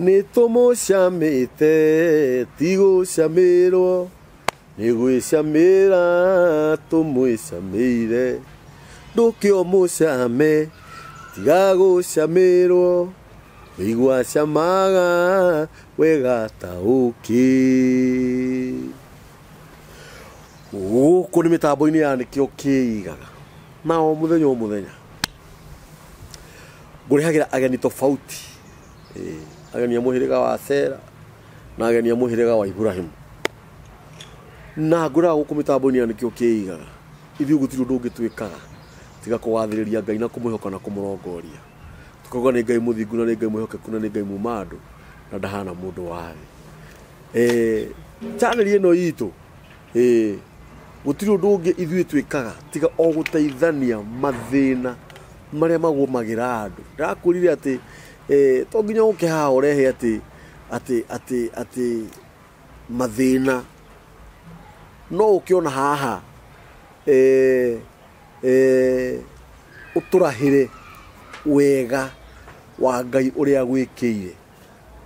Nĩ tũmũcamĩte ti gũcamĩrwo, nĩ gwĩcamĩra tũmwĩcamĩire. Ndũke ũmũcame tiga gũcamĩrwo, wĩigua camaga wega ta ũkĩ. Gũkũ nĩ mĩtambo-inĩ ya Nĩkĩo Kĩigaga, na o mũthenya o mũthenya ngũrehagĩra ageni tofauti, ageni a mũhĩrĩga wa Sera na ageni a mũhĩrĩga wa Iburahĩmu. Na ngwĩraga gũkũ mĩtambo-inĩ ya Nĩkĩo Kĩigaga, ithuĩ gũtirĩ ũndũ ũngĩ twĩkaga tiga kũgathĩrĩria Ngai na kũmwĩhoka na kũmũrongoria. Tũkauga nĩ Ngai mũthingu na nĩ Ngai mwĩhokeku na nĩ Ngai muma andũ na ndahana mũndũ wa thĩ. Channel ĩno itũ, gũtirĩ ũndũ ũngĩ ithuĩ twĩkaga tiga o gũteithania mathĩna marĩa magũmagĩra andũ. Ndĩrakwĩrire atĩ to nginya ũke haha ũrehe atĩ atĩ atĩ atĩ mathĩna, no ũke ona haha ũtũrahĩre wega wa Ngai ũrĩa agwĩkĩire.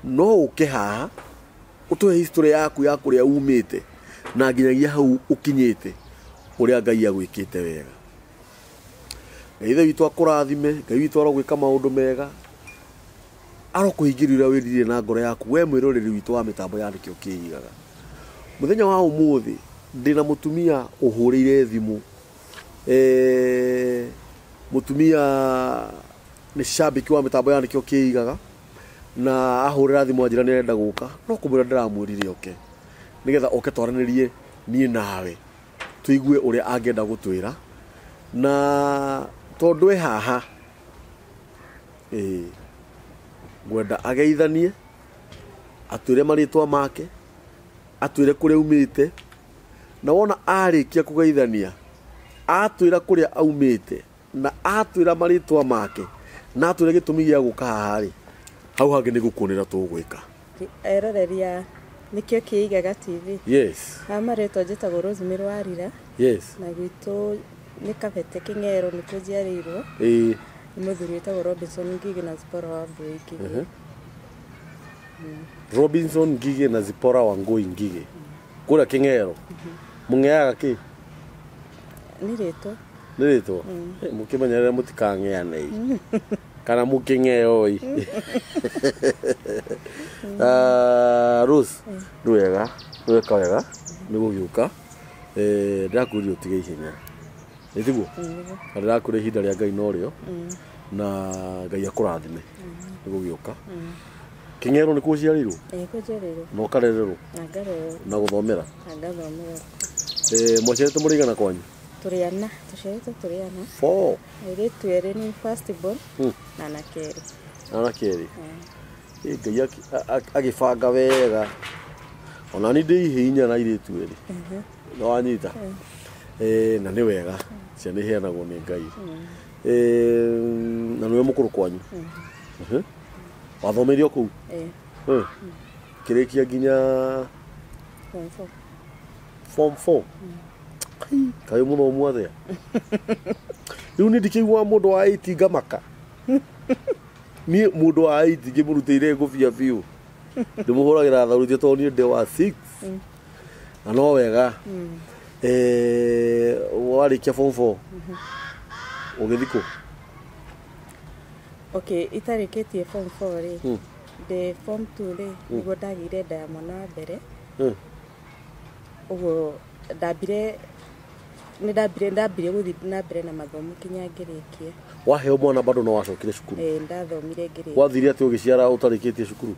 No ũke haha ũtũhe history yaku ya kũrĩa umĩte na nginyagia hau ũkinyĩte ũrĩa Ngai agwĩkĩte wega. Ngai Ithe witũ akũrathime, Ngai witũ arogwĩka maũndũ mega, arokũhingĩria ũrĩa wĩrirĩrie na ngoro yaku we mwĩroreri witũ wa mĩtambo ya Nĩkĩo Kĩigaga. Mũthenya wa ũmũthĩ ndĩna mũtumia ũhũrĩire thimũ, mũtumia nĩ cambĩki wa mĩtambo ya Nĩkĩo Kĩigaga, na ahũrĩra thimũ anjĩra nĩ arenda gũka, no kũmwĩra ndĩramwĩrire oke nĩgetha oke twaranĩrie niĩ nawe tũigue ũrĩa angĩenda gũtwĩra. Na tondũ e haha, ngwenda ageithanie, atwĩre marĩtwa make, atwĩre kũrĩa aumĩte, na wona arĩkia kũgeithania atwĩra kũrĩa aumĩte na atwĩra marĩtwa make na atwĩre gĩtũmi gĩa gũka haha rĩ, hau hangĩ nĩ gũkuonera tũgwĩka. Eroreria Nĩkĩo Kĩigaga TV. Yes. Ha marĩtwa njĩtagwo Rosemary Warira. Yes. Na gwitũ nĩ Kabete Kĩng'ero nĩkuo njiarĩirwo. Nĩ mũthuri wĩtagwo Robinson Ngige na Zipporah Wambui Ngige. Robinson Ngige na Zipporah Wangui Ngige. Kũrĩa Kĩng'ero. Mũng'eaga kĩ? Nĩ rĩtwa. Nĩ rĩtwa? Mũkĩmenyerere mũtikang'eane. Kana mũkĩng'eo ĩ. Rose, nĩ wega, nĩ weka wega, nĩ gũgĩũka. Ndĩrakwĩrire ũtige ihenya. Nĩ tiguo? Na ndĩrakwĩra ihinda rĩa Ngai norĩo, na Ngai akũrathime nĩ gũgĩũka. Kĩng'ero nĩkuo ũciarĩirwo? Nĩkuo njiarĩirwo. Na ũkarererwo? Na ngarererwo. Na gũthomera? Na ngathomera. Mwaciarĩtwo mũrĩ aigana kwanyu? Tũrĩ ana, tũciarĩtwo tũrĩ ana. 4. Airĩtu erĩ nĩ first born na anake erĩ. Anake erĩ. Ngai agĩbanga wega. Ona niĩ ndĩ ihĩĩ inya na airĩtu erĩ. Nĩ wanyita? Na nĩ wega, ciana iheanagwo nĩ Ngai. Na nĩwe mũkũrũ kwanyu? Wathomeire o kũu? Kĩrĩkia nginya Form 4. Form 4? Kaĩ mũthomu atĩa? Rĩu niĩ ndikĩiguaga mũndũ wa 8 ngamaka. Niĩ mũndũ wa 8 ngĩmũrutĩire ngũbia biũ. Ndĩmũhũragĩra tharuti tondũ niĩ ndĩ wa 6. Na no wega. Warĩkia form 4? Ũgĩthiĩ kũ? Okay, itarĩkĩtie form 4 rĩ. Ndĩ form 2 rĩ, nĩguo ndagĩire nda ya mwana wa mbere. Ũguo ndambire nĩ ndambire ndambire gũthiĩ na mbere na mathomo kinya ngĩrĩkia. Waheo mwana bado no wacokire cukuru? Ndathomire ngĩrĩkia. Wathire atĩ ũgĩciara ũtarĩkĩtie cukuru?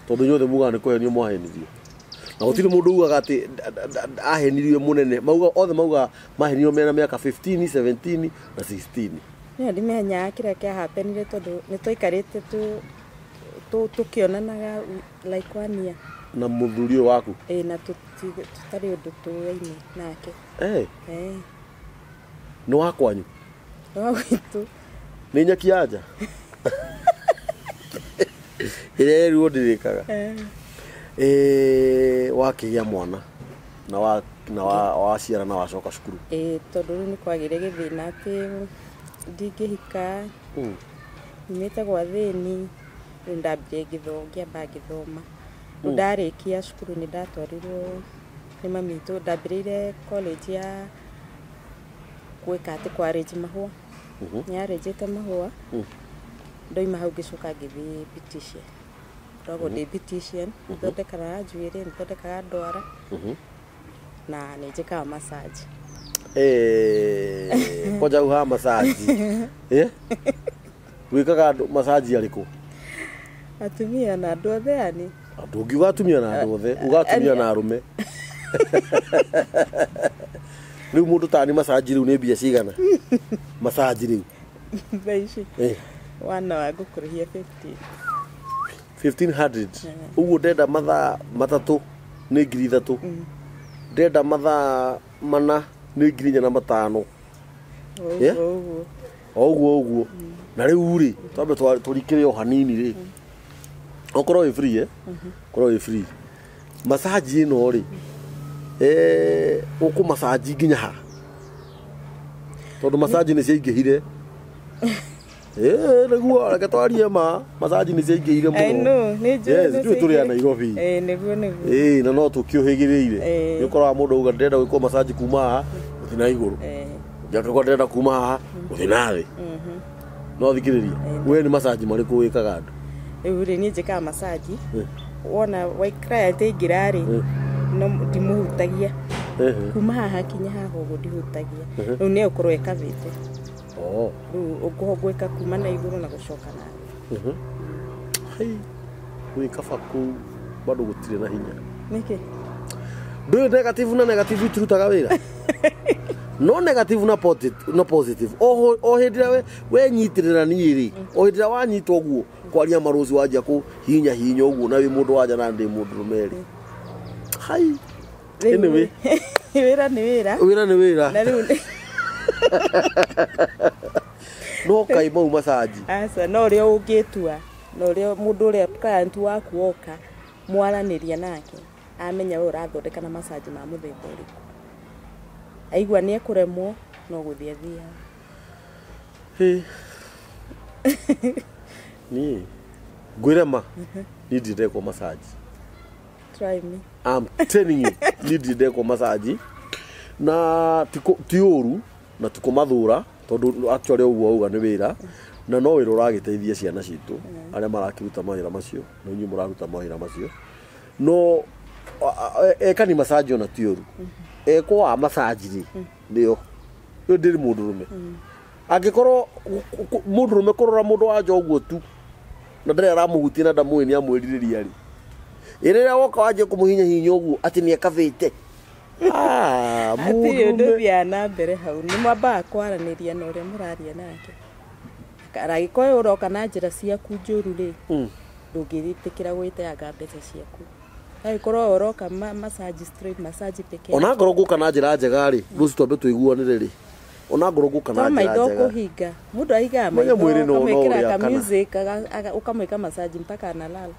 Tondũ inyuothe mugaga nĩ kũhenio mwahenirio. Na gũtirĩ mũndũ ugaga atĩ ahenirio mũnene. Mauga othe mauga mahenirio mena mĩaka 15, 17 na 16. Niĩ ndimenyaga kĩrĩa kĩahapenire tondũ nĩ twaikarĩte tũkĩonanaga like 1 year. Na mũthuri ũyũ waku? Na tũtarĩ ũndũ tũaine nake. Nĩ wa kwanyu? Nĩ wa gwitũ. Nĩ nyeki ya nja? Ĩrĩa ĩruo ndĩrĩkaga. Wakĩgĩa mwana na waciara na wacoka cukuru? Tondũ rĩu nĩ kwagĩire gĩthĩna atĩ ndingĩhika, nyumĩte gwa thĩni, Rĩu ndambire ngĩamba ngĩthoma. Rĩu ndarĩkia cukuru nĩ ndatwarirwo nĩ mami witũ, ndambĩrĩire college ya gwĩka atĩ kwarĩnji mahũa. Nĩ arĩnjĩte mahũa. Ndoima hau ngĩcoka ngĩthiĩ beautician. Ngoragwo ndĩ beautician, nĩthondekaga njuĩrĩ, nĩthondekaga ndwara na nĩ njĩkaga massage. Kwanja hau ha massage. Wĩkaga andũ massage arĩkũ? Atumia na andũ othe yani. Ndũngiuga atumia na andũ othe, uga atumia na arũme. Rĩu mũndũ tani massage rĩu nĩ mbia cigana? Massage rĩu. Thaa ici. Wana wa ngũkũrĩhia 15. 1500. Ũguo ndenda mathaa 3 nĩ 3,000. Ndenda mathaa 4 nĩ 4,500. Ũguo. Ũguo ũguo. Na rĩu rĩ, twambe tũrikĩre o hanini rĩ. Okorwo wĩ free Okorwo wĩ free. Massage ĩno rĩ, ũkũ massage nginya ha? Tondũ massage nĩ ciaingĩhire. Nĩguo reke twarie ma, massage nĩ ciaingĩhire mũno. I know, nĩ njũĩ. Yes, ithuĩ tũrĩ a Nairobi. Nĩguo nĩguo. Na no tũkĩũhĩgĩrĩire. Nĩ ũkoraga mũndũ auga ndĩrenda gwĩkwo massage kuma haha gũthiĩ na igũrũ. Ũngĩ akauga ndĩrenda kuma haha gũthiĩ na thĩ. No thikĩrĩria, we nĩ massage marĩkũ wĩkaga andũ? Rĩu rĩ, niĩ njĩkaga massage. Wona wa client aingĩra rĩ, no ndimũhutagia. Kuma haha kinya haha ũguo ndihutagia. Rĩu nĩ egũkorwo ekavĩte. Rĩu ũngwĩka kuma na igũrũ na gũcoka na thĩ. Hei, gwĩ kaba kũu bado gũtirĩ na hinya. Nĩkĩ? Ndũĩ negative na negative itirutaga wĩra. No negative na positive, na positive. O hĩndĩ ĩrĩa wenyitĩrĩra niĩ rĩ, o hĩndĩ ĩrĩa wanyita ũguo kwaria marũci wanjia kũhihinya hihinya ũguo na wĩ mũndũ wanja na ndĩ mũndũrũme rĩ. Hai. Anyway. Wĩra nĩ wĩra. Wĩra nĩ wĩra. Na rĩu No kai mau massage. Aca, no ũrĩa ũngĩtua, na ũrĩa mũndũ ũrĩa client waku oka mwaranĩria nake, amenya we ũrathondeka na massage ma mũthemba ũrĩkũ. Aigua nĩ ekũremwo no gũthiĩ athiaga. Niĩ ngwĩre ma, niĩ ndirĩ ndekwo massage. Try me. I'm telling you, niĩ ndirĩ ndekwo massage. Na ti ũru na ti kũmathũra tondũ actually ũguo auga nĩ wĩra na no wĩra ũragĩteithia ciana citũ arĩa marakĩruta mawĩra macio na inyuĩ mũraruta mawĩra macio. No ekani massage ona ti ũru. Ekwo wa massage rĩ nĩyo rĩu ndĩrĩ mũndũrũme. Angĩkorwo mũndũrũme kũrora mũndũ wa nja ũguo tu na ndarĩ aramũhutia na ndamũĩ nĩ amwĩrirĩria rĩ, rĩrĩa woka wanjia kũmũhinya hinya ũguo atĩ nĩ ekavĩte. Hatirĩ ũndũ ũthiaga na mbere hau, nĩ mwambaga kwaranĩria na ũrĩa mũraria nake. Angĩkorwo ũroka na njĩra ciaku njũru rĩ, ndũngĩtĩkĩra gwĩteanga mbeca ciaku. Angĩkorwo ũroka massage straight, massage pekee. Ona ngorwo ngũka na njĩra njega rĩ, rũciũ twambe tũiguanĩre rĩ. Ona ngorwo ngũka na To njĩra maitho njega. kũhinga. Mũndũ ahigaga Mwenye maitho, mwĩrĩ no ũkamwĩkĩra ũrĩa ka kana. music, ũkamwĩka massage mpaka analala.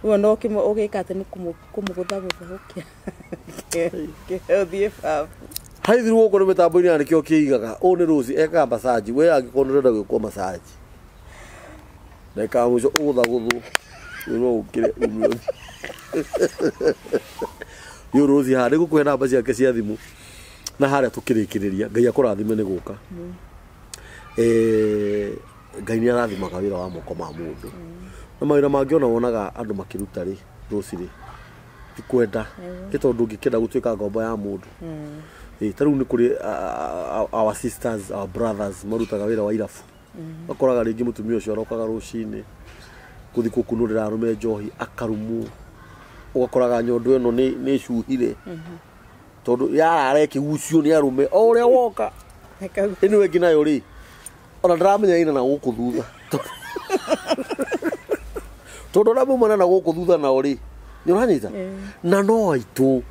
Rĩu ona ũgĩka atĩ nĩ kũmũgũthagũtha ũkĩa. Ũthiĩ babu. Haithiru gũkũ nĩ mĩtambo-inĩ ya nĩkĩo kĩigaga. Ũũ nĩ Rose ekaga massage. We angĩkorwo nĩ ũrenda gwĩkwo massage. Ndagĩka ya mũico ũgũthagũthwo. No ũkĩre ume ũthiĩ. Rĩu Rose haha nĩngũkũhe namba ciake cia thimũ. Na harĩa tũkĩrĩkĩrĩria, Ngai akũrathime nĩ gũka. Ngai nĩ arathimaga wĩra wa moko ma mũndũ. Na mawĩra mangĩ ona wonaga andũ makĩruta rĩ, Rose rĩ, ti kwenda. Nĩ tondũ ndũngĩkĩenda gũtuĩka ngombo ya mũndũ. Ta rĩu nĩ kũrĩ our sisters, our brothers marutaga wĩra wa irabu. Ũkoraga rĩngĩ mũtumia ũcio arokaga rũcinĩ gũthiĩ gũkunũrĩra arũme njohi akarumwo. Ũgakoraga nyondo ĩno nĩ ĩcuhire. Tondũ yarara ĩkĩgucio nĩ arũme o ũrĩa woka. Ĩno ĩngĩ nayo rĩ, ona ndĩramenya ĩna na gũkũ thutha. Tondũ arĩa maumana na gũkũ thutha nao rĩ, nĩ ũranyita? Na no aitũ.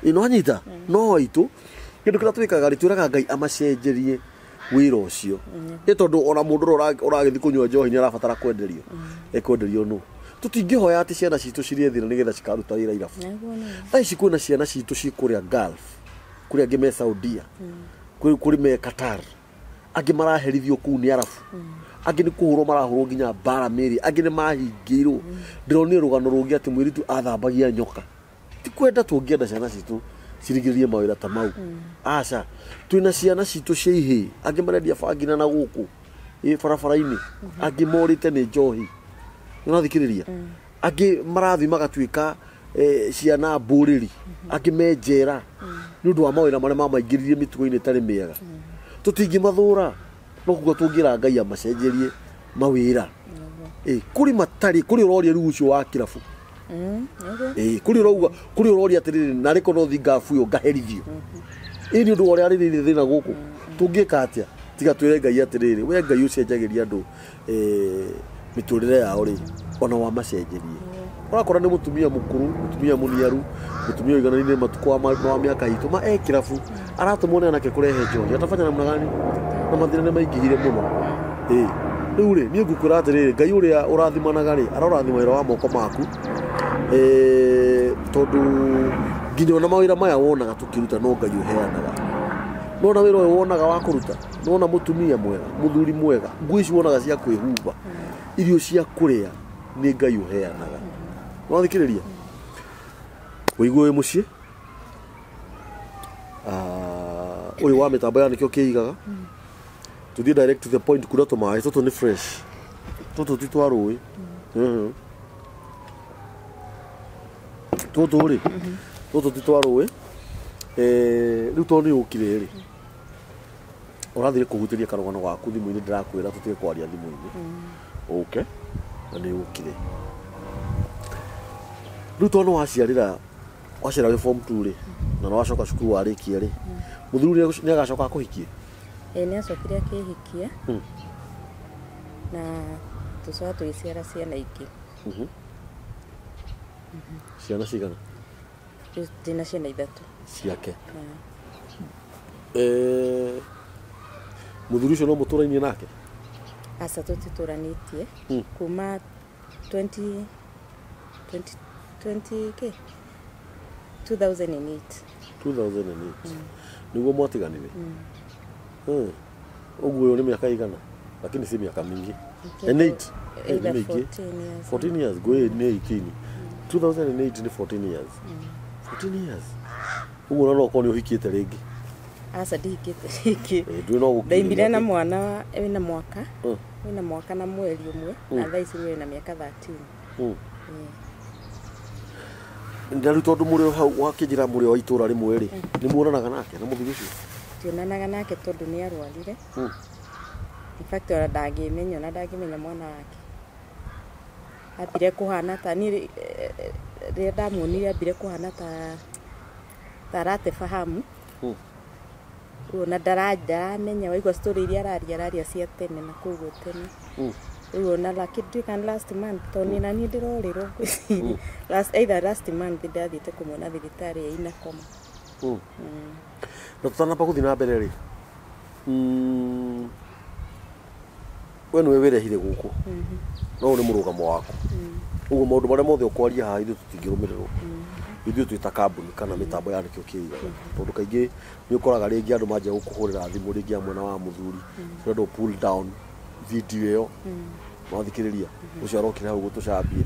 Nĩ ũranyita? No aitũ. Kĩndũ kĩrĩa twĩkaga rĩ, twĩraga Ngai amacenjerie wĩra ũcio. Nĩ tondũ ona mũndũ ũrĩa ũragĩthiĩ kũnyua njohi nĩ arabatara kwenderio. Ekwenderio nũ? Tũtingĩhoya atĩ ciana citũ cirĩe thĩna nĩgetha cikaruta wĩra irabu. Thaa ici kwĩna ciana citũ ci kũrĩa Gulf, kũrĩa angĩ me Saudia, kũrĩ me Qatar. Angĩ maraherithio kũu nĩ arabu, angĩ nĩ kũhũrwo marahũrwo nginya mbara mĩrĩ, angĩ nĩ mahingĩirwo. Ndĩronire rũgano rũngĩ atĩ mũirĩtu athambagia nyoka. Ti kwenda tũngĩenda ciana citũ cirigĩrĩrie mawĩra ta mau, aca. Twĩna ciana citũ cia ihĩĩ, angĩ marendia bangi na gũkũ barabara-inĩ, angĩ morĩte nĩ njohi, nĩũrathikĩrĩria, angĩ marathiĩ magatuĩka ciana mbũrĩri, angĩ me njera nĩ ũndũ wa mawĩra marĩa mamaingĩririe mĩtugo-inĩ ĩtarĩ mĩega. Tũtingĩmathũra, no kuga tũngĩra Ngai amacenjerie mawĩra. Kũrĩ matarĩ, kũrĩ ũroria rĩu ũcio wa kĩrabu. Kũrĩ ũrauga, kũrĩ ũroria atĩrĩrĩ, narĩ korwo no ngabu ĩyo ngaherithio. Ĩ nĩ ũndũ wa ũrĩa arĩrĩire thĩna gũkũ, tũngĩka atĩa tiga twĩre Ngai atĩrĩrĩ, we Ngai ũcenjagĩria andũ mĩtũrĩre yao rĩ, ona wamacenjerie. Ũrakora nĩ mũtumia mũkũrũ, mũtumia mũniaru, mũtumia ũigananĩire matukũ wa mĩaka itũ, ma e kĩrabu aratũmwo nĩ anake kũrehe njohi, atabanya namna gani? Na mathĩna nĩ maingĩhire mũno. Rĩu rĩ, niĩ ngũkwĩra atĩrĩrĩ, Ngai ũrĩa ũrathimanaga rĩ, arorathima wĩra wa moko maku, tondũ nginya ona mawĩra maya wonaga tũkĩruta no Ngai ũheanaga. Nona wĩra ũyũ wonaga wa kũruta, nona mũtumia mwega, mũthuri mwega, nguo ici wonaga cia kwĩhumba, irio cia kũrĩa, nĩ Ngai ũheanaga. Nĩwathikĩrĩria? Wĩigue wĩ mũciĩ, ũyũ wa mĩtambo ya nĩkĩo kĩigaga, tũthiĩ direct to the point. Kura tũmaĩ tũtũ nĩ fresh, tũtũ ti twa rũĩ. Tũtũ rĩ, tũtũ ti twa rũĩ. Rĩu tondũ nĩ ũkire rĩ, ũrathire kũhutĩria karũgano gaku thimũ-inĩ, ndĩrakwĩra tũtige kwaria thimũ-inĩ, ũke na nĩ ũkire. Rĩu tondũ nĩ waciarĩra, waciara wĩ form 2 rĩ, na nĩ wacoka cukuru warĩkia rĩ, mũthuri nĩ agacoka akũhikie? Ĩĩ, nĩ acokire akĩhikia na tũcoka tũgĩciara ciana ingĩ. Ciana cigana? Rĩu ndĩna ciana ithatũ. Ciake. Mũthuri ũcio no mũtũrainie nake? Aca, tũtitũranĩtie. Kuma 20 20 20 kĩ 2008. 2008 nĩguo mwatiganire? Ũguo ĩyo nĩ mĩaka igana, lakini si miaka mingi. And 8. Either nĩ mĩingĩ. 14 years. 14 years, ngũĩ nĩ 18, 2008 nĩ 14 years, 14 years. Ũguo no okorwo nĩ ũhikĩte rĩngĩ? Aca, ndihikĩte rĩngĩ. Ndũrĩ no gũkinyĩria Ndaimbire na atĩ- mwana wĩna mwaka, wĩna mwaka na mweri ũmwe, na thaa ici wĩna mĩaka 13. Na rĩu tondũ mũrĩ o hau wakĩnjĩra mũrĩ o itũra rĩmwe rĩ, nĩ muonanaga nake na mũthuri ũcio? Tionanaga nake tondũ nĩ arwarire. In fact, ona ndangĩmenya, ona ndangĩmenya mwana wake. Ambire kũhana ta niĩ rĩrĩa ndamuonire, ambire kũhana ta arate fahamu. Rĩu ona ndaramenya, waigua story iria araria, araria cia tene na koguo tene. Rĩu ona lakini ndirikana last month, tondũ niĩ na niĩ ndĩrorĩrwo ngwĩciria last, either last month ndathiĩte kũmuona thibitarĩ ya Inakoma. Na tũtanamba gũthiĩ na mbere rĩ, we nĩwe wĩrehire gũkũ, no ũyũ nĩ mũrũgamo waku, ũguo maũndũ marĩa mothe ũkwaria haha ithuĩ tũtingĩrũmĩrĩrwo. Ithuĩ twĩ ta kambuni kana mĩtambo ya nĩkĩo kĩigaga, tondũ kaingĩ nĩ ũkoraga rĩngĩ andũ manjia gũkũhũrĩra thimũ rĩngĩ ya mwena wa mũthuri, ũrenda pull down video ĩyo, wathikĩrĩria ũcio arokire hau gũtũcambia,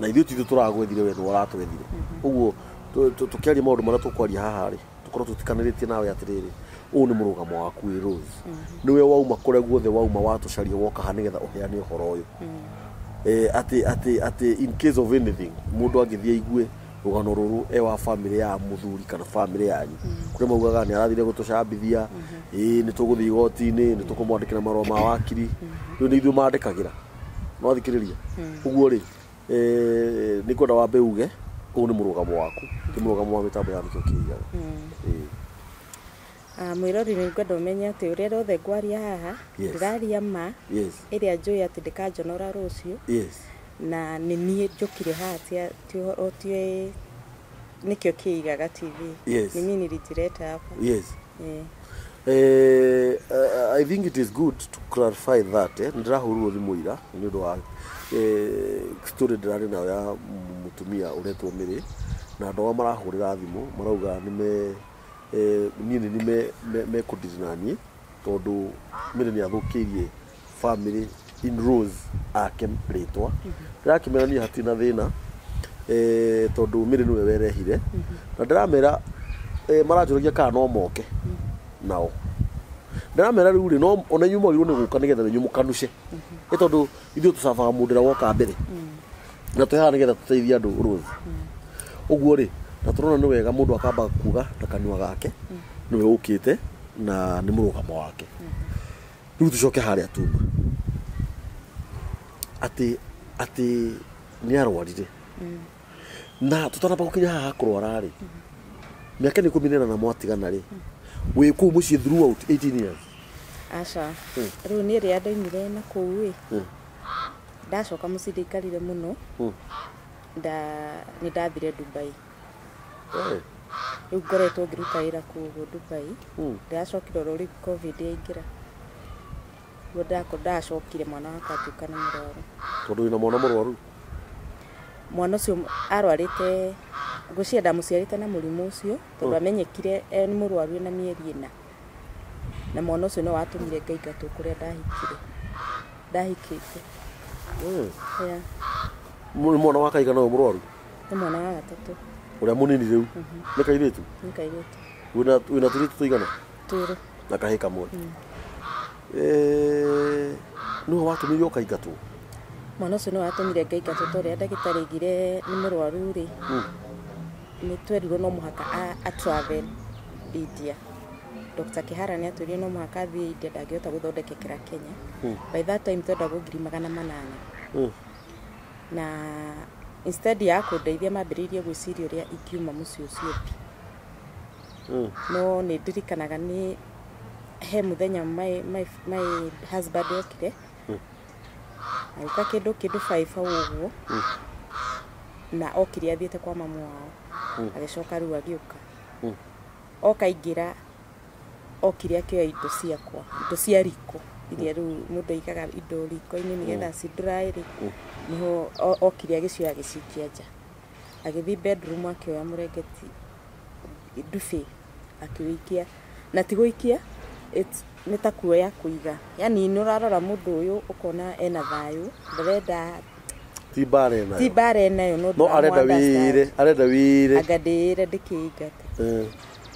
na ithuĩ tithuĩ tũragwethire, we nĩwe ũratwethire. Ũguo tũkĩaria maũndũ marĩa tũkwaria haha rĩ, tũkorwo tũtikanĩrĩtie nawe atĩrĩrĩ, ũyũ nĩ mũrũgamo waku wĩ Rose, nĩwe wauma kũrĩa guothe wauma, watũcaria woka haha nĩgetha ũheane ũhoro ũyũ, atĩ in case of anything mũndũ angĩthiĩ aigue rũgano rũrũ e wa family ya mũthuri kana family yanyu, kũrĩa maugaga nĩ arathire gũtũcambithia, ĩĩ nĩ tũgũthiĩ igoti-inĩ, nĩ tũkũmwandĩkĩra marũa ma wakiri, rĩu nĩ ithuĩ mandĩkagĩra, no thikĩrĩria. Ũguo rĩ, nĩ ngwenda wambe uge ũyũ nĩ mũrũgamo waku, ti mũrũgamo wa mĩtambo ya nĩkĩo kĩigaga. Ĩĩ. Ah, mwĩrori, nĩ ngwenda ũmenye atĩ ũrĩa rĩothe ngwaria haha, ndĩraria ma ĩrĩa njũĩ atĩ ndĩkanjonora rũciũ. Na nĩ niĩ njũkire haha, ti ũhoro ti nĩkĩo kĩigaga TV. Ni mimi nilijileta hapa. Eh. I think it is good to clarify that ndĩrahũrirwo thimũ ira nĩ ũndũ wa story ndĩrarĩ nayo ya mũtumia ũretwo Mĩrĩ, na andũ arĩa marahũrĩra thimũ marauga nĩ me niĩ nĩ mekũndiri na niĩ. Tondũ Mary nĩ athũkĩirie family in Rose ake rĩtwa. Ndĩrakĩmera niĩ hatirĩ na thĩna, tondũ Mary nĩwe werehire. Na ndĩramera, maranjũragia kana no moke nao. Ndĩramera rĩu rĩ, no ona inyuĩ mwagĩrĩirwo nĩ gũka nĩgetha inyuĩ mũkanuce. Nĩ tondũ ithuĩ tũcabaga mũndũ ũrĩa woka mbere. Na twĩ haha nĩgetha tũteithie andũ Rose. Ũguo rĩ, na tũrona nĩ wega mũndũ akamba kuga na kanua gake nĩwe ũkĩte na nĩ mũrũgamo wake. Rĩu tũcoke harĩa tuma. Atĩ nĩ arwarire. Na tũtanamba gũkinya haha kũrwara rĩ, mĩaka nĩ 18 mwatigana rĩ, wĩ kũu mũciĩ throughout 18 years. Aca. Rĩu niĩ rĩrĩa ndaumire na kũu ĩ, ndacoka mũciĩ ndaikarire mũno. Nĩ ndathire Dubai. Rĩu ngoretwo ngĩruta wĩra kũu ũguo Dubai. Ndĩracokire oro rĩu COVID yaingĩra. Nĩguo ndacokire mwana wakwa atuĩka nĩ mũrwaru. Tondũ wĩna mwana mũrwaru? Mwana ũcio arwarĩte, ngwĩciria ndamũciarĩte na mũrimũ ũcio, tondũ amenyekire nĩ mũrwaru ena mĩeri 4. Na mwana ũcio nĩwe watũmire ngaingatwo kũrĩa ndahikire. Ndahikĩte. Yeah. Nĩ mwana wa kaigana ũyũ mũrwaru? Nĩ mwana wa gatatũ. Ũrĩa mũnini rĩu? Nĩ kairĩtu? Nĩ kairĩtu. Wĩna tũirĩtu tũigana? Twĩrĩ. Na kahĩĩ kamwe. Nĩwe watũmire ũkaingatwo? Mwana ũcio nĩwe watũmire ngaingatwo tondũ rĩrĩa ndagĩtarĩ aigire nĩ mũrwaru rĩ, nĩ twerirwo no mũhaka a travel India. Dr. Kihara nĩ atwĩrire no mũhaka athiĩ India, ndangĩhota gũthondekekera Kenya. By that time twendagwo 800,000. Na instead ya kũndeithia mambĩrĩirie gwĩciria ũrĩa ingiuma mũciĩ ũcio bi. No nĩ ndirikanaga nĩ he mũthenya my husband okire. Agĩũka kĩndũ 5 hau ũguo. Na okire athiĩte kwa mamu wao. Agĩcoka rĩu agĩũka. Oka aingĩra, okire akĩoya indo ciakwa, indo cia riko. Iria rĩu mũndũ aigaga indo riko-inĩ nĩgetha ci dry rĩ. Nĩho okire agĩcioya agĩcikia nja. Agĩthiĩ bedroom akĩoya mũrengeti ndubi akĩũikia. Na ti gũikia, nĩ ta kuoya kũiga. Yaani nĩ ũrarora mũndũ ũyũ ũkona ena thayũ, ndarenda Ti mbara enayo. Ti mbara enayo, no No arenda wĩre, arenda wĩre. Anga ndĩĩre ndĩkĩingate.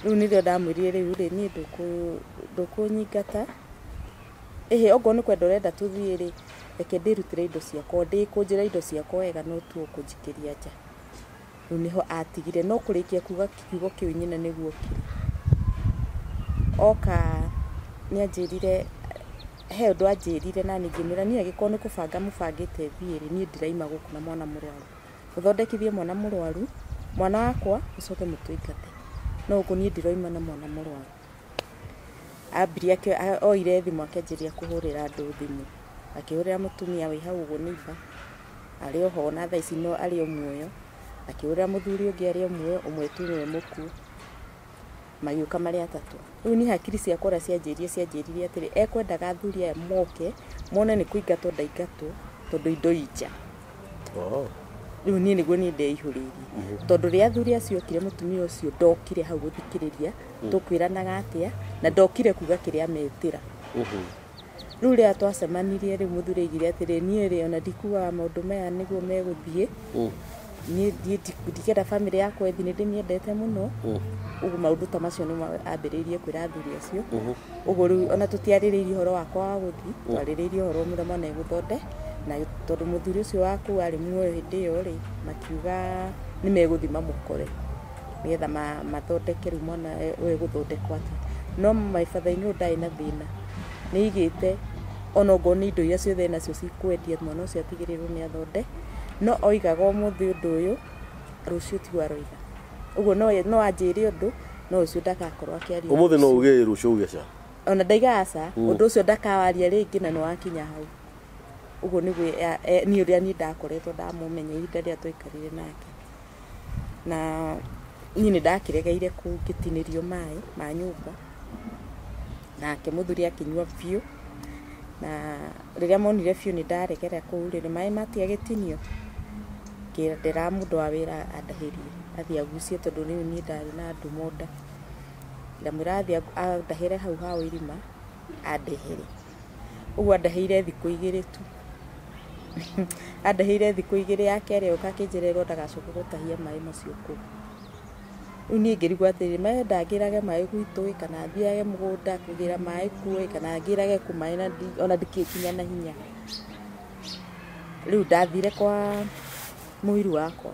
Rĩu nĩrĩo ndamwĩrire rĩu rĩ, niĩ ndũkũnyingata. Ĩhĩ, okorwo nĩ kwenda ũrenda tũthiĩ rĩ, reke ndĩrutĩre indo ciakwa, ndĩkũnjĩra indo ciakwa wega no tu ũkũnjikĩria nja. Rĩu nĩho atigire, no kũrĩkia kuga kiugo kĩu nyina nĩguo okire. Oka nĩ anjĩrire, he ũndũ anjĩrire na niĩ ngĩmwĩra niĩ angĩkorwo nĩ kũbanga mũbangĩte thiĩ rĩ, niĩ ndiraima gũkũ na mwana mũrwaru. Mũthondekithie mwana mũrwaru, mwana wakwa mũcoke mũtũingate. No gũkũ niĩ ndiroima na mwana mũrwaru. Ambirie oire thimũ akĩanjĩrĩria kũhũrĩra andũ thimũ. Akĩhũrĩra mũtumia wĩ hau ũguo neighbor, arĩ oho na thaa ici no arĩ o muoyo. Akĩhũrĩra mũthuri ũngĩ arĩ o muoyo, ũmwe tu nĩwe mũkuũ. Magĩũka marĩ atatũ. Rĩu niĩ hakiri ciakwa ũrĩa cianjĩrire atĩrĩ, ekwendaga athuri aya moke, mone nĩ kũingatwo ndaingatwo, tondũ indo i nja. Rĩu niĩ nĩguo niĩ ndeihũrĩirie. Tondũ rĩrĩa athuri acio okire, mũtumia ũcio ndokire hau gũthikĩrĩria, tũkwĩranaga atĩa, na ndokire kuga kĩrĩa metĩra. Rĩu rĩrĩa twacemanirie, rĩu mũthuri aigire atĩrĩ, niĩ rĩ, ona ndikuaga maũndũ maya nĩguo megũthiĩ. Niĩ ndikenda bamĩrĩ yakwa ĩthiĩ, nĩ ndĩmĩendete mũno. Ũguo maũndũ ta macio nĩmo ambĩrĩirie kwĩra athuri acio. Ũguo rĩu ona tũtiarĩrĩirie ũhoro wakwa wa gũthiĩ, twarĩrĩirie ũhoro ũrĩa mwana egũthonde. Na tondũ mũthuri ũcio wa kũu arĩ muoyo hĩndĩ ĩyo rĩ, makiuga nĩ megũthiĩ mamũkore nĩgetha mathondeke rĩu mwana ũyũ egũthondekwo atĩa. No my father in law ndarĩ na thĩna, nĩ aigĩte ona okorwo nĩ indo iria ciothe enacio cikwendia, mwana ũcio atigĩrĩrwo nĩ athonde. No oigaga ũmũthĩ ũndũ ũyũ, rũciũ tiguo aroiga. Ũguo no anjĩre ũndũ, no ũcio ndagakorwo akĩaria. Ũmũthĩ no uge rũciũ uge ca. Ona ndaiga aca, ũndũ ũcio ndakawaria rĩngĩ na nĩ wakinya hau. Ũguo nĩguo niĩ ũrĩa niĩ ndakoretwo ndamũmenya ihinda rĩrĩa twaikarire nake. Na niĩ nĩ ndakĩregeire kũu ngĩtinĩrio maĩ ma nyũmba. Nake mũthuri akĩnyua biũ. Na rĩrĩa monire biũ nĩ ndaregera kũu rĩ, maĩ matiagĩtinio. Ngĩendera mũndũ wa wĩra andahĩrie, athiĩ agucie tondũ rĩu niĩ ndarĩ na ndũmo nda. Ndamwĩra athiĩ andahĩre hau hao irima. andehere. Ũguo andeheire thikũ igĩrĩ tu. Andeheire thikũ igĩrĩ ya kerĩ oka akĩnjĩra ndagacoke gũtahia maĩ macio kũu. Rĩu niĩ ngĩrigwo atĩrĩrĩ, maĩ ndangĩrage maĩ gwitũ ĩ, kana thiage mũgũnda kũgĩra maĩ kuo ĩ, kana ngĩrage kũ maĩ na ona ndikĩkinya na hinya. Rĩu ndathire kwa mũiru wakwa.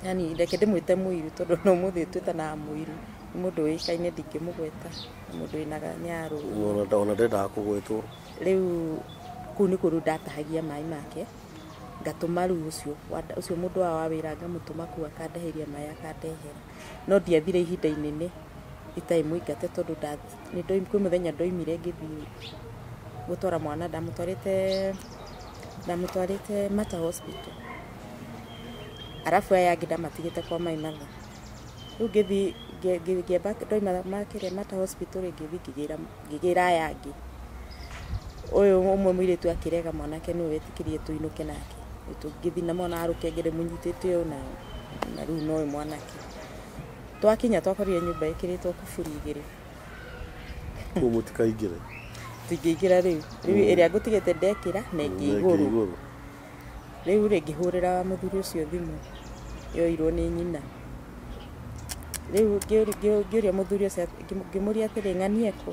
Yani reke ndĩmwĩte mũiru tondũ no mũthĩ twĩtanaga mũiru. Nĩ mũndũ ũĩkaine ndingĩmũgweta, nĩ mũndũ wĩna nyarũ. Ona ndendaga kũgwetwo. Rĩu kũu nĩkuo rĩu ndatahagia maĩ make, ngatũma rĩu ũcio mũndũ wa wĩra ngamũtũma kũu akandahĩria maĩ akandehera. No ndiathire ihinda inene itarĩ mũingate tondũ kwĩ mũthenya ndoimire ngĩthiĩ gũtwara mwana, ndamũtwarĩte Mater Hospital. Arabu aya angĩ ndamatigĩte kwa my mother. Rĩu ngĩthiĩ ngĩamba ndoima makĩrĩa Mater Hospital rĩ, ngĩthiĩ ngĩgĩra aya angĩ. Ũyũ ũmwe mũirĩtu akĩrega mwanake nĩwe wetĩkĩrire tũinũke nake. Tũgĩthiĩ na mwana arũkenge ndĩmũnyitĩte ũũ na rĩu nowe mwanake. Twakinya twakorire nyũmba ĩkĩrĩtwo kuburi igĩrĩ. Kũu mũtikaingĩre. Tũingĩingĩra rĩu. Rĩu ĩrĩa ngũtigĩte ndekĩra na ĩngĩ igũrũ. Rĩu rĩ ngĩhũrĩra mũthuri ũcio thimũ yoirwo nĩ nyina. Rĩu ngĩũria mũthuri ũcio ngĩmũria atĩrĩ, ng'anie kũ?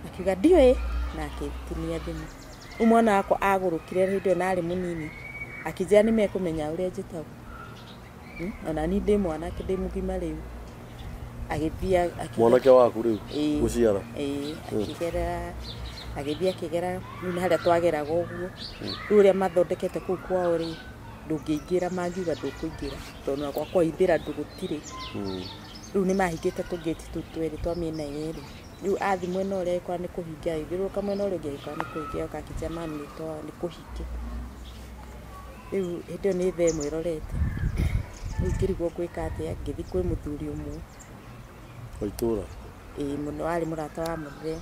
Akiuga ndiũĩ na akĩtinia thimũ. Rĩu mwana wakwa agũrũkire hĩndĩ ĩyo na arĩ mũnini akĩnjĩra nĩ mekũmenya ũrĩa njĩtagwo. Ona niĩ ndĩ mwanake ndĩ mũgima rĩu. Agĩthiĩ mwanake waku rĩu gũciara. Akĩgera agĩthiĩ akĩgera rĩu nĩ harĩa twageraga ũguo. Rĩu ũrĩa mathondekete kũu kwao rĩ, ndũngĩingĩra mangiuga ndũkũingĩra tondũ ona gwakwa ithĩra gũtirĩ. Rĩu nĩ mahingĩte tũgĩti tũu twĩrĩ twa mĩena yerĩ. Rĩu athi mwena ũrĩa agĩkora nĩ kũhinge, agĩthiũrũrũka mwena ũrĩa ũngĩ agĩkora nĩ kũhinge, oka akĩnjĩra mami nĩ kũhinge. Rĩu hĩndĩ ĩyo nĩ thaa ĩmwe ĩrorete. Rĩu ngĩrigwo ngwĩka atĩa, ngĩthiĩ kwĩ mũthuri ũmwe wa itũũra. Ĩĩ mũno, arĩ mũrata wa mũthee.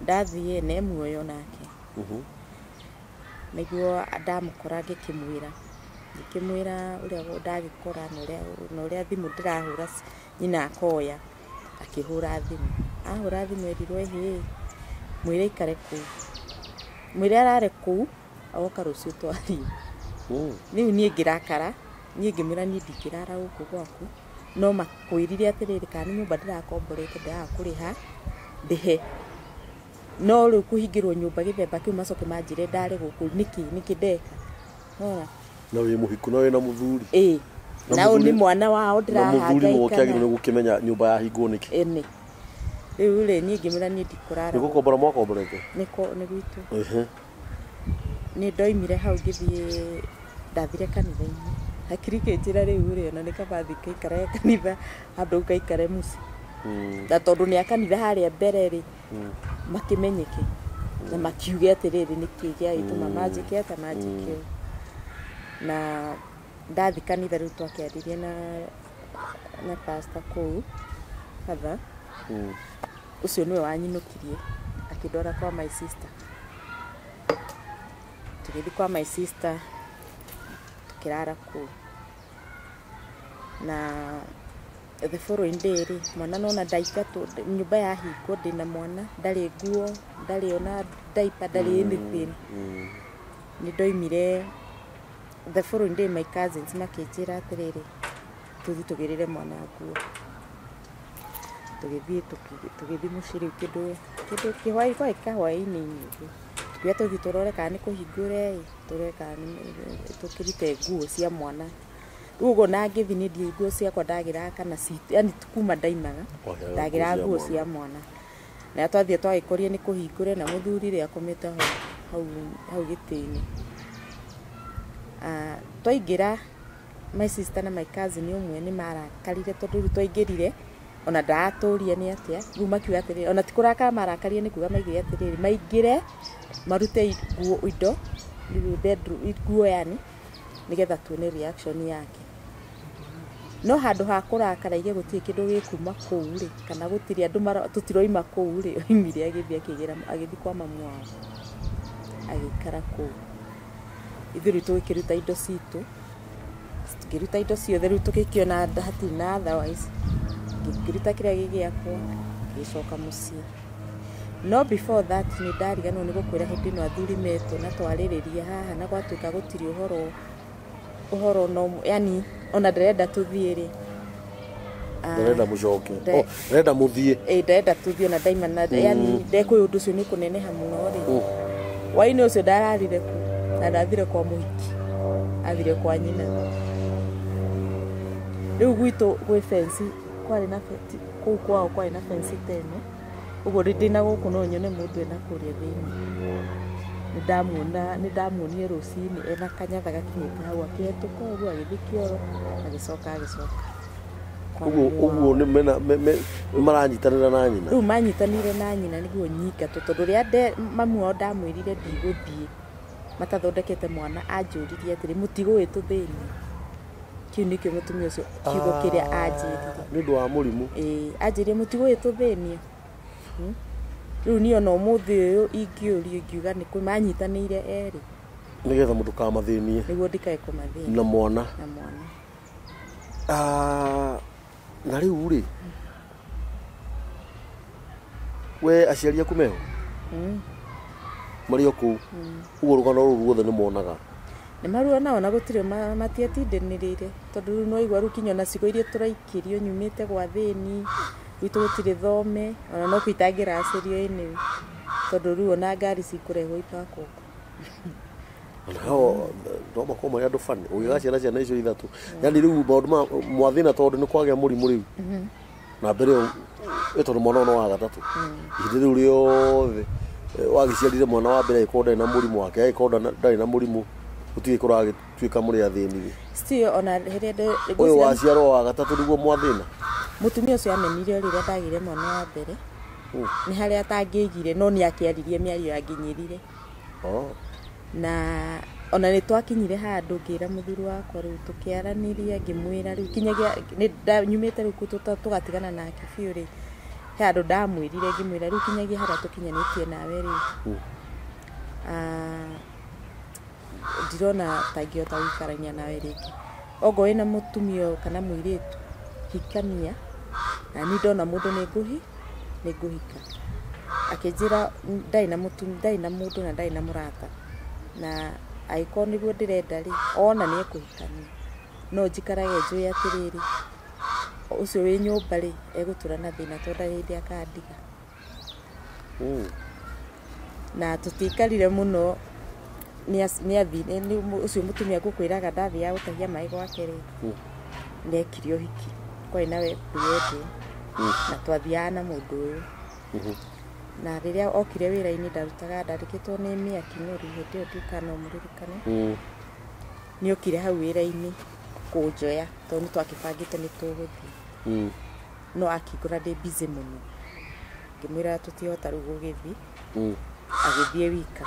Ndathiĩ na e muoyo nake. Nĩguo ndamũkora ngĩkĩmwĩra ũrĩa ndagĩkora na ũrĩa thimũ ndĩrahũra nyina akoya akĩhũra thimũ. Ahũra thimũ erirwo ĩhĩ, mwĩre aikare kũu, mwĩre arare kũu agoka rũciũ twarie. Rĩu niĩ ngĩrakara, niĩ ngĩmwĩra niĩ ndingĩrara gũkũ gwaku, no makwĩrire atĩrĩrĩ, kana nĩ nyũmba ndĩrakomborete ndĩraga kũrĩha ndĩhe. No rĩu kũhingĩrwo nyũmba gĩthemba kĩu macoke manjĩre ndare gũkũ nĩkĩ nĩkĩ ndeka. Nona na wĩ mũhiku na wĩna mũthuri. Ĩĩ. Na ũyũ nĩ mwana wao ndĩrahangaika. Na mũthuri nĩwe ũkĩagĩrĩirwo nĩ gũkĩmenya nyũmba yahingwo nĩkĩ. Ĩni. Rĩu rĩ niĩ ngĩmwĩra niĩ ndikũrara. Nĩ gũkombora mwakomborete? Nĩ gwitũ. Nĩ ndoimire hau ngĩthiĩ ndathire kanitha-inĩ. Hakiri kĩnjĩra rĩu rĩ ona nĩ kaba thiĩ ngaikare kanitha handũ ngaikare mũciĩ. Na tondũ nĩ a kanitha harĩa mbere rĩ makĩmenyeke na makiuge atĩrĩrĩ nĩkĩ gĩagĩtũma manjĩke atĩa manjĩke ũũ. Na ndathi kanitha rĩu twakĩaririe na pastor kũu father. Ũcio nĩwe wanyinũkirie akĩndwara kwa my sister. Tũgĩthiĩ kwa my sister tũkĩrara kũu. Na the following day rĩ, mwana nona ndaingatwo nyũmba yahingwo ndĩna mwana, ndarĩ nguo, ndarĩ ona diaper, ndarĩ anything. Nĩ ndoimire the following day my cousins makĩnjĩra atĩrĩrĩ, tũthiĩ tũgĩrĩre mwana nguo. Tũgĩthiĩ tũgĩthiĩ mũciĩ rĩu kĩndũ kĩhwaĩ kwarĩ kahwaĩ-inĩ ũguo. Tukiuga tũthiĩ tũrore kana nĩ kũhingũre ĩ, tũrore kana tũkĩrute nguo cia mwana. Rĩu ũguo na ngĩthiĩ niĩ ndiũĩ nguo ciakwa ndagĩraga kana citũ, yani kuma ndaimaga ndagĩraga nguo cia mwana. Na twathiĩ twagĩkorire nĩ kũhingũre na mũthuri rĩ akomete hau gĩtĩ-inĩ. Twaingĩra my sister na my cousin ũmwe nĩ marakarire tondũ rĩu twaingĩrire ona ndaratũria nĩ atĩa. Rĩu makiuga atĩrĩrĩ, ona ti kũrakara marakarire nĩ kuga maigire atĩrĩrĩ, maingĩre marute nguo indo rĩu bedroom nguo yani nĩgetha tuone reaction yake. No handũ ha kũrakara ige gũtirĩ kĩndũ gĩkuma kũu rĩ, kana gũtirĩ andũ tũtiroima kũu rĩ, oimire agĩthiĩ akĩgĩra agĩthiĩ kwa mamu wao agĩikara kũu. Ithuĩ rĩu tũgĩkĩruta indo citũ, tũkĩruta indo ciothe rĩu tũgĩkĩona hatirĩ na otherwise. Ngĩruta kĩrĩa gĩ gĩakwa, Agĩcoka mũciĩ. No before that nĩ ndariganĩrwo nĩ gũkwĩra hĩndĩ ĩno athuri metwo na twarĩrĩria haha na gwatuĩka gũtirĩ ũhoro ũhoro no yani ona ndĩrenda tũthiĩ rĩ. Ndĩrenda mũcoke. Oh, ndĩrenda mũthiĩ. Ĩĩ, ndĩrenda tũthiĩ ona ndaima na yani ndekũĩ ũndũ ũcio nĩ kũneneha mũno rĩ. Waini ũcio ndararire ku na ndathire kwa mũhiki, athire kwa nyina. Rĩu gwitũ gwĩ fence kwarĩ na kũu kwao kwarĩ na fence ta ĩno ũguo ndĩna gũkũ no nyone mũndũ ena kũrĩa thĩinĩ. Nĩ ndamuonire rũcinĩ ena kanyatha gakinyĩte hau akĩhetũka ũguo agĩthiĩ kĩoro agĩcoka agĩcoka. Ũguo nĩ maranyitanĩra na nyina. Rĩu manyitanĩire na nyina nĩguo nyingatwo tondũ rĩrĩa mamu wao ndamwĩrire ndigũthiĩ matathondekete mwana anjũririe atĩrĩ mũtigũĩ tũthĩnie. Kĩu nĩkĩo mũtumia ũcio kiugo kĩrĩa anjĩrire. Nĩ ũndũ wa mũrimũ. Ĩĩ, anjĩrire mũtigũĩ tũthĩnie. Rĩu niĩ ona ũmũthĩ ũyũ ingĩũrio ingiuga nĩ kũ manyitanĩire erĩ. Nĩgetha mũndũkamathĩnie. Nĩguo ndikae kũmathĩnia. Na mwana. Na mwana. Na rĩu rĩ we aciari aku meho? Marĩ o kũu. Ũguo rũgano rũrũ ruothe nĩ monaga. Nĩ maruona ona gũtirĩ matiatindĩnĩrĩire tondũ rĩu no igua rĩu kinya ona cigo iria tũraikĩrio nyumĩte gwa thĩni gwitũ gũtirĩ thome ona no kuitangĩracĩrio anyway tondũ rĩu ona ngari cikũrehwo ipakwo. Nao no makorwo marĩ andũ bani ũgĩgaciara ciana icio ithatũ yani rĩu maũndũ ma mwathĩna tondũ nĩ kwagĩa mũrimũ rĩu na mbere ĩyo tondũ mwana ũyũ no wa gatatũ ihinda rĩu rĩothe wagĩciarire mwana wa mbere agĩkorwo ndarĩ na mũrimũ wake agĩkorwo ndarĩ na mũrimũ gũtirĩ kũragĩtuĩka mũrĩ athĩni rĩ. Still ona rĩrĩa ũyũ waciarwo wa gatatũ nĩguo mwathĩna. Mũtumia ũcio amenire rĩrĩa ndagĩire mwana wa mbere nĩ harĩa atangĩigire no nĩ akĩaririe mĩario yanginyĩrire. Na ona nĩ twakinyire handũ ngĩra mũthuri wakwa rĩu tũkĩaranĩria ngĩmwĩra rĩu kinyagia nĩ nyumĩte rĩu tũgatigana nake biũ rĩ he handũ ndamwĩrire ngĩmwĩra rĩu kinyagia harĩa tũkinyanĩtie nawe rĩ ndirona ta ingĩhota gũikarania nawe rĩngĩ. Okorwo wĩna mũtumia kana mũirĩtu hikania na niĩ ndona mũndũ nĩ ngũhika. Akĩnjĩra ndarĩ na mũtumia ndarĩ na mũndũ na ndarĩ na mũrata na angĩkorwo nĩguo ndĩrenda rĩ ona nĩ ekũhikania no njikarage njũĩ atĩrĩrĩ ũcio wĩ nyũmba rĩ egũtũra na thĩna tondũ ndarĩ hĩndĩ akandiga. Na tũtiikarire mũno nĩ ũcio mũtumia ngũkwĩraga ndathiaga gũtahia maĩ gwake rĩ nĩekire ũhiki kwarĩ na wendo na twathiaga na mũndũ ũyũ. Na rĩrĩa okire wĩra-inĩ ndarutaga ndandĩkĩtwo nĩ Mia King'ori hĩndĩ ĩyo ndiũĩ kana no mũririkane. Nĩokire hau wĩra-inĩ kũnjoya tondũ nĩ twakĩbangĩte nĩ tũgũthiĩ. No akĩngora ndĩ busy mũno ngĩmwĩra tũtihota rĩu gũgĩthiĩ. Agĩthiĩ wika.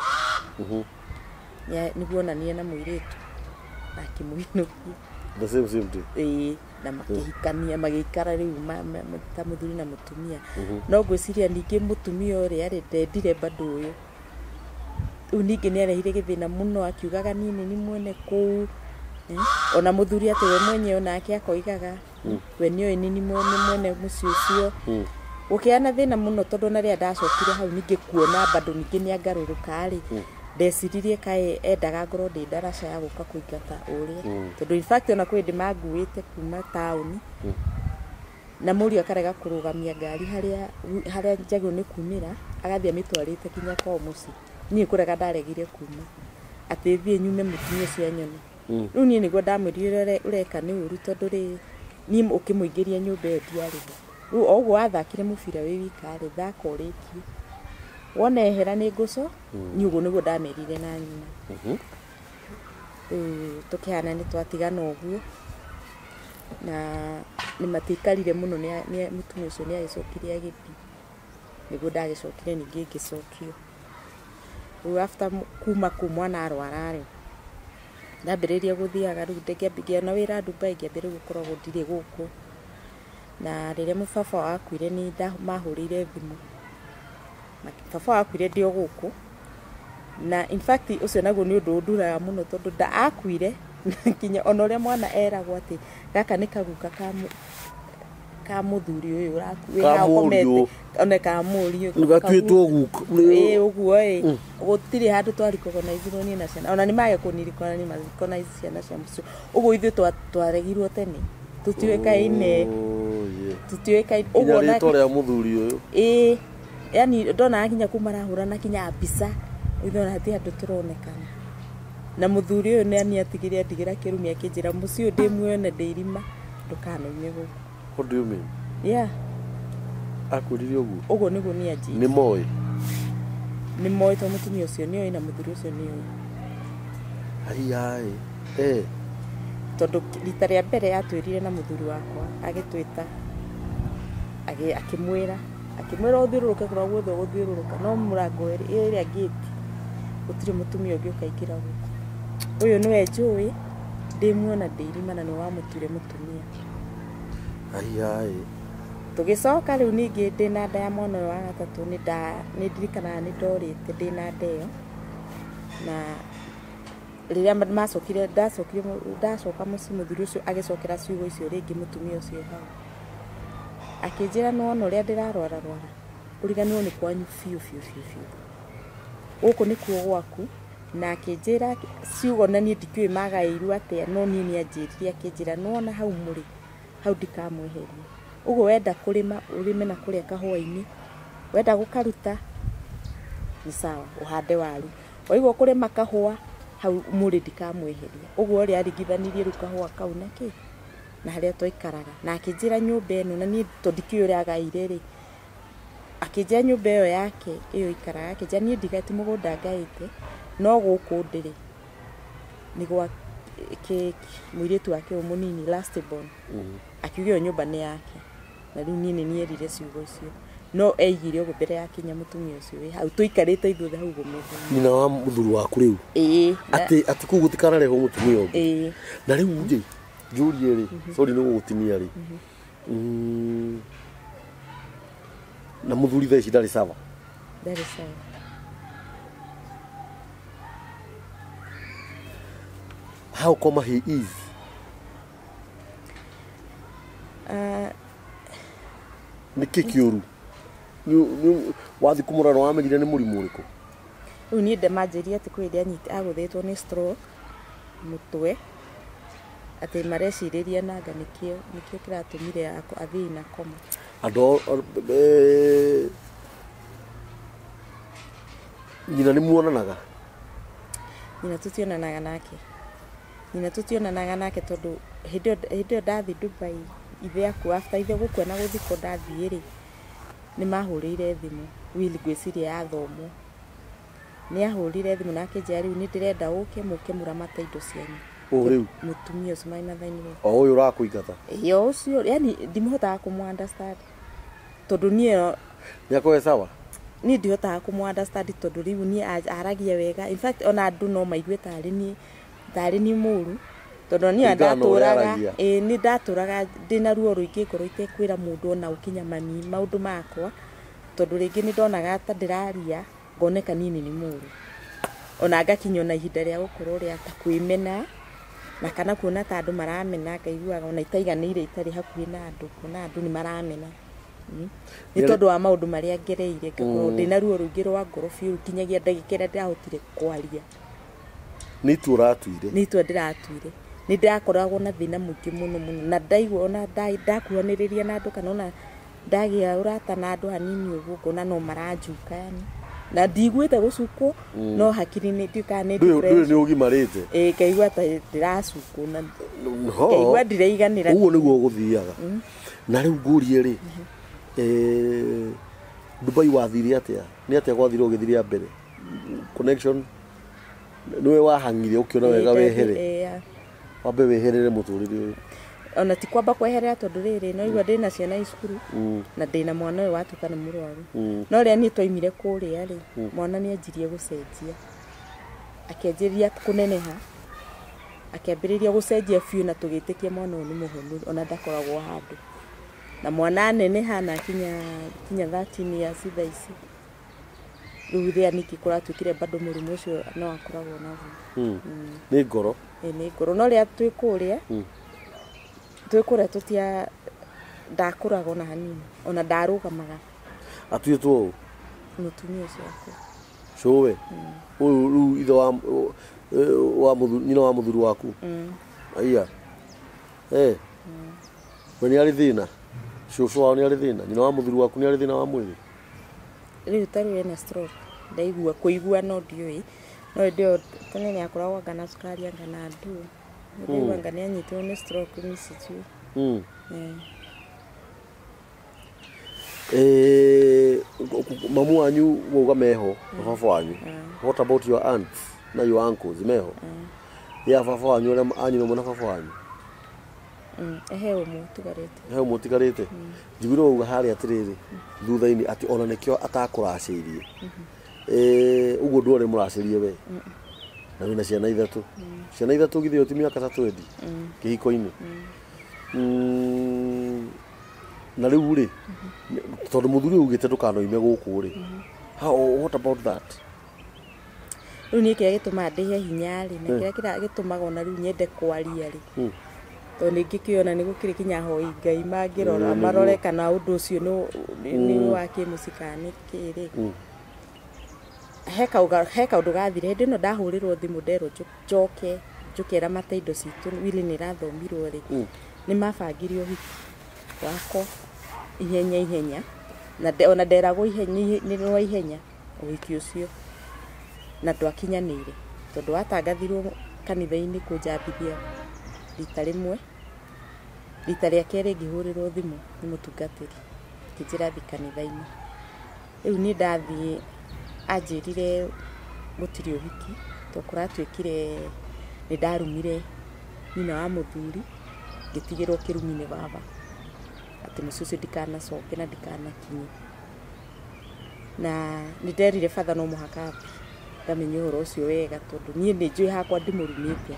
Nĩguo onanire na mũirĩtu na akĩmũinũkia. The same day. Ĩĩ, na makĩhikania magĩikara rĩu ta mũthuri na mũtumia. No ngwĩciria ningĩ mũtumia ũrĩa rĩ ndendire bado ũyũ. Rĩu ningĩ nĩarehire gĩthĩna mũno akiugaga niĩ nĩ niĩ mwene kũu. Ona mũthuri atĩ we mwenyewe onake akoigaga we nĩoĩ nĩ niĩ mwene mũciĩ ũcio. Gũkĩgĩa na thĩna mũno tondũ ona rĩrĩa ndacokire hau ningĩ kuona bado ningĩ nĩangarũrũka rĩ ndeciririe kaĩ endaga ngorwo ndĩ ndaraca ya gũka kũingata ũrĩa tondũ in fact ona kwĩ hĩndĩ manguĩte kuma taũni na mũriũ akarega kũrũgamia ngari harĩa njagĩrĩirwo nĩ kumĩra agathiĩ amĩtwarĩte kinya kwao mũciĩ. Niĩ kũrega ndaregire kuma atĩ thiĩ nyume mũtumia ũcio anyone. Rĩu niĩ nĩguo ndamwĩrire ũrĩa ũreka nĩ ũru tondũ rĩ niĩ ũkĩmũingĩria nyũmba ĩyo ndiarĩ ho. Rĩu o ũguo wathakire mũbira wĩ wika rĩ thaka ũrĩkie wona ehera nĩ ngũco niĩ ũguo nĩguo ndamerire na nyina. Rĩu tũkĩhana nĩ twatigana ũguo na nĩ matiikarire mũno mũtumia ũcio nĩ agĩcokire agĩthiĩ nĩguo ndagĩcokire ningĩ ngĩcokio. Rĩu after kuma kũu mwana arwara rĩ ndambĩrĩria gũthiaga rĩu ngĩona wĩra Dubai ngĩambĩrĩria gũkoragwo ndirĩ gũkũ. Na rĩrĩa mũbaba wakuire nĩ mahũrĩire thimũ. Baba wakuire ndĩ o gũkũ na in fact ũcio naguo nĩ ũndũ ũnduraga mũno tondũ nda akuire nginya ona ũrĩa mwana eragwo atĩ gaka nĩ kaguka ka muthuri uyu uraku Ka mũriũ. Ona ka mũriũ gatuĩtwo guka. Ĩĩ ũguo ĩ gũtirĩ handũ twarikogonizirwo niĩ na ciana ona nĩ mage kũnirikona nĩ marikonize ciana cia mũciĩ ũguo ithuĩ twaregirwo tene tũtiũĩkaine. Oh, yeah. Tũtiũĩkaine Nginya ũguo rĩtwa rĩa mũthuri ũyũ. Ĩĩ yani ndonaga nginya kuu marahũrana kinya mbica ithuĩ ona hatirĩ handũ tũronekana na mũthuri ũyũ nĩ atigire andigĩra kĩrumi akĩnjĩra mũciĩ ũyũ ndĩ muoyo na ndĩ irima ndũkanoime gũkũ. What do you mean? Yeah. Akwĩrire ũguo? Ũguo nĩguo niĩ anjĩrire. Nĩ moĩ? Nĩ moĩ tondũ mũtumia ũcio nĩoĩ na mũthuri ũcio nĩoĩ. Aiyaĩ. Eh. Tondũ rita rĩa mbere atwĩrire na mũthuri wakwa agĩtwĩta akĩmwĩra ũthiũrũrũke kũrĩa guothe ũgũthiũrũrũka no mũrango ĩrĩa gate gũtirĩ mũtumia ũngĩ ũkaingĩra gũkũ. Ũyũ nĩwe njũĩ ndĩ muona ndĩ irima na nĩwe wamũtuire mũtumia. Aiyaĩ. Tũgĩcoka rĩu ningĩ ndĩna nda ya mwana ũyũ wa gatatũ nĩ ndirikanaga nĩ ndorĩte ndĩna nda ĩyo na rĩrĩa macokire ndacoka mũciĩ mũthuri ũcio agĩcokera ciugo icio rĩngĩ mũtumia ũcio hau akĩnjĩra nĩ wona ũrĩa ndĩrarwara rwara ũriganĩrwo nĩ kwanyu biũ biũ biũ biũ gũkũ nĩkuo gwaku na akĩnjĩra ciugo na niĩ ndikĩũĩ magaĩirwo atĩa no niĩ nĩ anjĩrire akĩnjĩra nĩ wona hau mũrĩ hau ndikamweheria ũguo wenda kũrĩma ũrĩme na kũrĩa kahũa-inĩ wenda gũkaruta nĩ sawa ũhande waru waigua kũrĩma kahũa hau mũrĩ ndikamweheria ũguo ũrĩa aringithanirie rĩu kahũa kau na kĩ na harĩa twaikaraga na akĩnjĩra nyũmba ĩno na niĩ tondũ ndikĩũĩ ũrĩa agaire rĩ akĩnjĩra nyũmba ĩyo yake ĩyo ikaraga akĩnjĩra niĩ ndigati mũgũnda ngaĩte no gũkũ ndĩrĩ nĩ gwa mũirĩtu wake ũyũ mũnini last born akiuga ĩyo nyũmba nĩ yake na rĩu niĩ nĩ nierire ciugo icio no eigire ũguo mbere ya kinya mũtumia ũcio wĩ hau tũikarĩte ithuothe hau ũguo metha-inĩ. Nyina wa mũthuri waku rĩu? Ĩĩ. Atĩ kũu gũtikanarehwo mũtumia ũngĩ? Ĩĩ. Na rĩu rĩ njũrie rĩ sorry nĩ gũgũtinia rĩ na mũthuri thaa ici ndarĩ sawa? Ndarĩ sawa. How come he is? Nĩ kĩ kĩũru? Wathiĩ kũmũrora nĩ wamenyire nĩ mũrimũ ũrĩkũ? Rĩu niĩ manjĩrire atĩ kwĩ hĩndĩ agũthĩtwo nĩ stroke mũtwe atĩ marecirĩria nanga nĩkĩo kĩratũmire athiĩ na koma. Andũ nyina nĩ muonanaga? Nyina tũtionanaga nake. Nyina tũtionanaga nake tondũ hĩndĩ ĩyo ndathiĩ Dubai ithe akua after ithe gũkua na gũthikwo ndathiĩ rĩ nĩ mahũrĩire thimũ will ngwĩciria yathomwo nĩ ahũrire thimũ na akĩnjĩra rĩu nĩ ndĩrenda ũke mũke mũramate indo cianyu. Ũũ rĩu? Mũtumia ũcio marĩ matha-inĩ. O ũyũ ũrakũingata? Ĩĩ o ũcio yani ndimũhotaga kũmũ understand tondũ niĩ Nĩ akorwo sawa? Niĩ ndihotaga kũmũ understand tondũ rĩu niĩ aragia wega in fact ona andũ no maigue tarĩ niĩ mũru tondũ niĩ ndatũraga ĩĩ nĩ ndatũraga ndĩna ruo rũingĩ ngoro itekwĩra mũndũ ona ũkinya mami maũndũ makwa tondũ rĩngĩ nĩ ndonaga ta ndĩraria ngoneka niĩ nĩ mũru ona ngakinya ona ihinda rĩa gũkorwo rĩa ta kwĩmena na kana kuona ta andũ maramena ngaiguaga ona itaiganĩire itarĩ hakuhĩ na andũ kuona andũ nĩ maramena nĩ tondũ wa maũndũ marĩa ngereire ngakorwo ndĩna ruo rũingĩ rwa ngoro biũ nginyagia ndagĩka ĩrĩa ndĩrahotire kwaria. Nĩ itua ũratuire? Nĩ itua ndĩratuire. Nĩ ndĩrakoragwo na thĩna mũingĩ mũno mũno na ndaigua ona ndakuhanĩrĩria na andũ kana ona ndagĩa ũrata na andũ hanini ũguo ngona no maranjuka yani na ndiguĩte gũcukwo no hakiri-inĩ ndiũĩ kana nĩ depression. Ndũĩ nĩ ũgimarĩte? Ĩĩ ngaigua ta ndĩracukwo na ngaigua ndiraiganĩra. Ũguo nĩguo gũthiaga. Na rĩu ngũrie rĩ Dubai wathire atĩa? Nĩ atĩa gwathire ũgĩthiĩ rĩa mbere? Connection nĩwe wahang'ire ũkĩona wega wehere? Wambe weherere mũtũrĩre ũyũ. Ona ti kwamba kweherera tondũ rĩrĩ no igua ndĩna ciana i cukuru na ndĩna mwana ũyũ watuĩka nĩ mũrwaru no rĩrĩa niĩ twaimire kũrĩa rĩ mwana nĩ anjirie gũcenjia akĩanjĩrĩria kũneneha akĩambĩrĩria gũcenjia biũ na tũgĩtĩkia mwana ũyũ nĩ mũhonu ona ndakoragwo handũ na mwana aneneha na kinya 13 years thaa ici rĩu rĩrĩa ningĩ kũratuĩkire bado mũrimũ ũcio no akoragwo naguo. Nĩ ngoro? Ĩĩ nĩ ngoro no rĩrĩa twĩ kũrĩa tũtia Ndakũraga ona hanini ona ndarũgamaga. Atuĩtwo ũũ? Mũtumia ũcio wakwa. Cũwe ũyũ rĩu ithe wa nyina wa mũthuri waku? Aiya. We nĩ arĩ thĩna? Cũcũ wao nĩ arĩ thĩna? Nyina wa mũthuri waku nĩ arĩ thĩna wa mwĩrĩ? Rĩu ta rĩu ena stroke, ndaigua kũigua no ndiũĩ, no hĩndĩ ĩyo tene nĩ akoragwo anga na cukari anga na ndũ. Ndaigua anga nĩ anyitirwo nĩ stroke niĩ sijui. Mamu wanyu wauga meho na baba wanyu. What about your aunts na your uncles meho? Ya baba wanyu arĩa anyina ũmwe na baba wanyu? He ũmwe ũtigarĩte. He ũmwe ũtigarĩte. Njiguire wauga harĩa atĩrĩrĩ thutha-inĩ atĩ ona nĩkĩo atakũracĩirie. Ũguo ndwarĩ mũracĩrie we? Na wĩna ciana ithatũ. Ciana ithatũ githĩ ti mĩaka ta 20 kĩhiko-inĩ? Na rĩu rĩ, tondũ mũthuri ũyũ augĩte ndũkanoime gũkũ rĩ, how, what about that? Rĩu niĩ kĩrĩa gĩtũmaga ndĩhe hinya rĩ, na kĩrĩa gĩtũmaga ona rĩu nyende kwaria rĩ, tondũ nĩ ngĩkĩona nĩ gũkĩrĩ kinya hoi Ngai mangĩrora marore kana ũndũ ũcio nĩ wa kĩmũciĩ kana nĩ kĩ rĩ. He kaũndũ gathire hĩndĩ ĩno ndahũrĩrwo thimũ nderwo njoke njũke ramate indo citũ wili nĩ ĩrathomirwo rĩ, nĩ mabangire ũhiki wakwa ihenya ihenya, na ona nderagwo ihenya nĩ rwa ihenya ũhiki ũcio, na ndwakinyanĩire tondũ watangathirwo kanitha-inĩ kũnjambithia rita rĩmwe. Rita rĩa kerĩ ngĩhũrĩrwo thimũ nĩ mũtungatĩri akĩnjĩra thiĩ kanitha-inĩ. Rĩu niĩ ndathiĩ anjĩrire gũtirĩ ũhiki tondũ kũratuĩkire nĩ ndarumire nyina wa mũthuri ngĩtigĩrwo kĩrumi nĩ baba atĩ mũciĩ ũcio ndikanacoke na ndikanakinye. Na nĩ nderire batha no mũhaka ambe ngamenye ũhoro ũcio wega tondũ niĩ nĩ njũĩ hakwa ndimũrumĩte.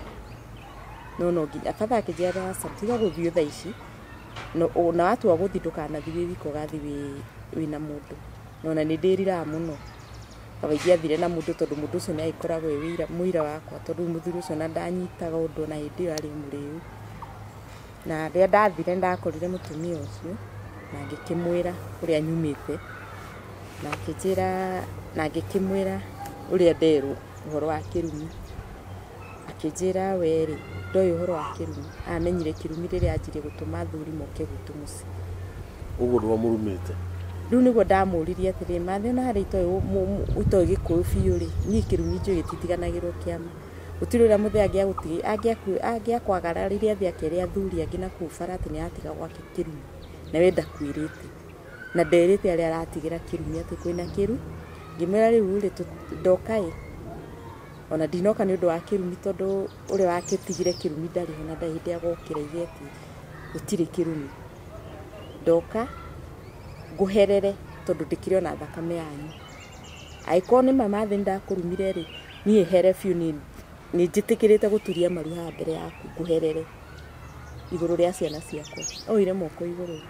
No no nginya batha akĩnjĩra aca tiga gũthiĩ thaa ici, na watua gũthiĩ ndũkanathiĩ wĩ wika ũgathiĩ wĩna mũndũ. No ona nĩ ndĩriraga mũno kaba ingĩathire na mũndũ tondũ mũndũ ũcio nĩ agĩkoragwo e mũira wakwa tondũ mũthuri ũcio ona ndanyitaga ũndũ ona hĩndĩ ĩyo arĩ mũrĩu. Na rĩrĩa ndathire ndakorire mũtumia ũcio na ngĩkĩmwĩra kũrĩa nyumĩte, na akĩnjĩra na ngĩkĩmwĩra ũrĩa nderwo ũhoro wa kĩrumi. Akĩnjĩra we rĩ ndoĩ ũhoro wa kĩrumi, amenyire kĩrumi rĩrĩa anjirie gũtũma athuri moke gwitũ mũciĩ. Ũguo ndwamũrumĩte? Rĩu nĩguo ndamũririe atĩrĩ, mathe ona harĩa itoĩ gĩkũyũ biũ rĩ, niĩ kĩrumi njũĩ gĩtitiganagĩrwo kĩama. Gũtirĩ ũrĩa mũthee angĩakwagara rĩrĩa athiĩ akere athuri angĩ na kũu bara atĩ nĩ aratiga gwake kĩrumi, na we ndakwĩrĩte. Na nderĩte arĩa aratigĩra kĩrumi atĩ kwĩna kĩru. Ngĩmwĩra rĩu rĩ ndoka ĩ, ona ndinoka nĩ ũndũ wa kĩrumi tondũ ũrĩa wakĩtigire kĩrumi ndarĩ ho na ndarĩ hĩndĩ agokĩra aige atĩ gũtirĩ kĩrumi. Ndoka ngũherere tondũ ndĩkĩrĩ ona thakame yanyu. Angĩkorwo nĩ ma mathe nĩndakũrumire rĩ, niĩ here biũ nĩ njĩtĩkĩrĩte gũturia maru haha mbere yaku ngũherere igũrũ rĩa ciana ciakwa. Oire moko igũrũ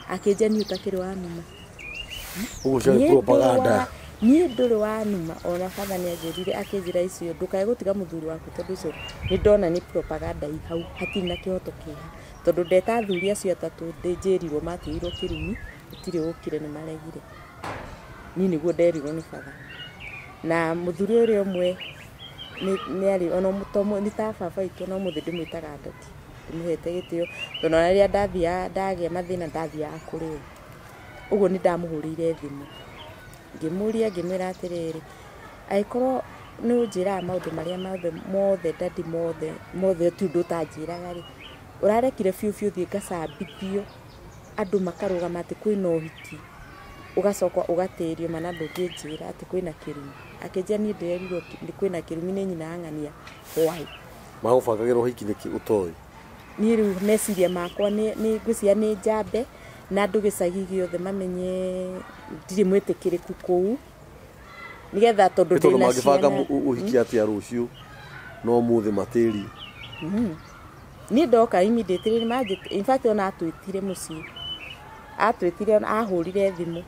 akĩnjia niĩ ũtakĩrĩ wa numa. Ũguo ciarĩ propaganda. Niĩ ndũrĩ wa numa ona batha nĩ anjĩrire akĩnjĩra icio ndũkae gũtiga mũthuri waku tondũ icio nĩ ndona nĩ propaganda i hau hatirĩ na kĩhoto kĩha tondũ ndeta athuri acio atatũ njĩrirwo matigirwo kĩrumi gũtirĩ ũkire nĩ maregire. Niĩ nĩguo nderirwo nĩ batha. Na mũthuri ũrĩa ũmwe nĩ arĩ ona nĩ ta baba witũ no mũthĩ ndĩmwĩtaga ndati ndĩmũhete gĩtĩo tondũ ona rĩrĩa ndathiaga ndagĩa mathĩna ndathiaga kũrĩ we. Ũguo nĩ ndamũhũrĩire thimũ ngĩmũria ngĩmwĩra atĩrĩrĩ, angĩkorwo nĩ ũnjĩraga maũndũ marĩa mothe mothe ndadi mothe mothe ti ũndũ ũtanjĩraga rĩ, ũrarekire biũ biũ thiĩ ngacambithio andũ makarũgama atĩ kwĩna ũhiki ũgacoka ũgatĩrio mana ndũngĩnjĩra atĩ kwĩna kĩrumi. Akĩnjĩra niĩ ndĩrerirwo kwĩna kĩrumi nĩ nyina ang'ania why? Magũbangagĩra ũhiki nĩkĩ ũtoĩ? Niĩ rĩu meciria makwa nĩ ngwĩciria nĩ njambe na andũ gĩcagi gĩothe mamenye ndirĩ mwĩtĩkĩrĩku kũu nĩgetha tondũ ndĩna ciana. Mangĩbanga ũhiki atĩa rũciũ no ũmũthĩ matĩri? Niĩ ndoka immediately in fact ona atwĩtire mũciĩ, atwĩtire ahũrire thimũ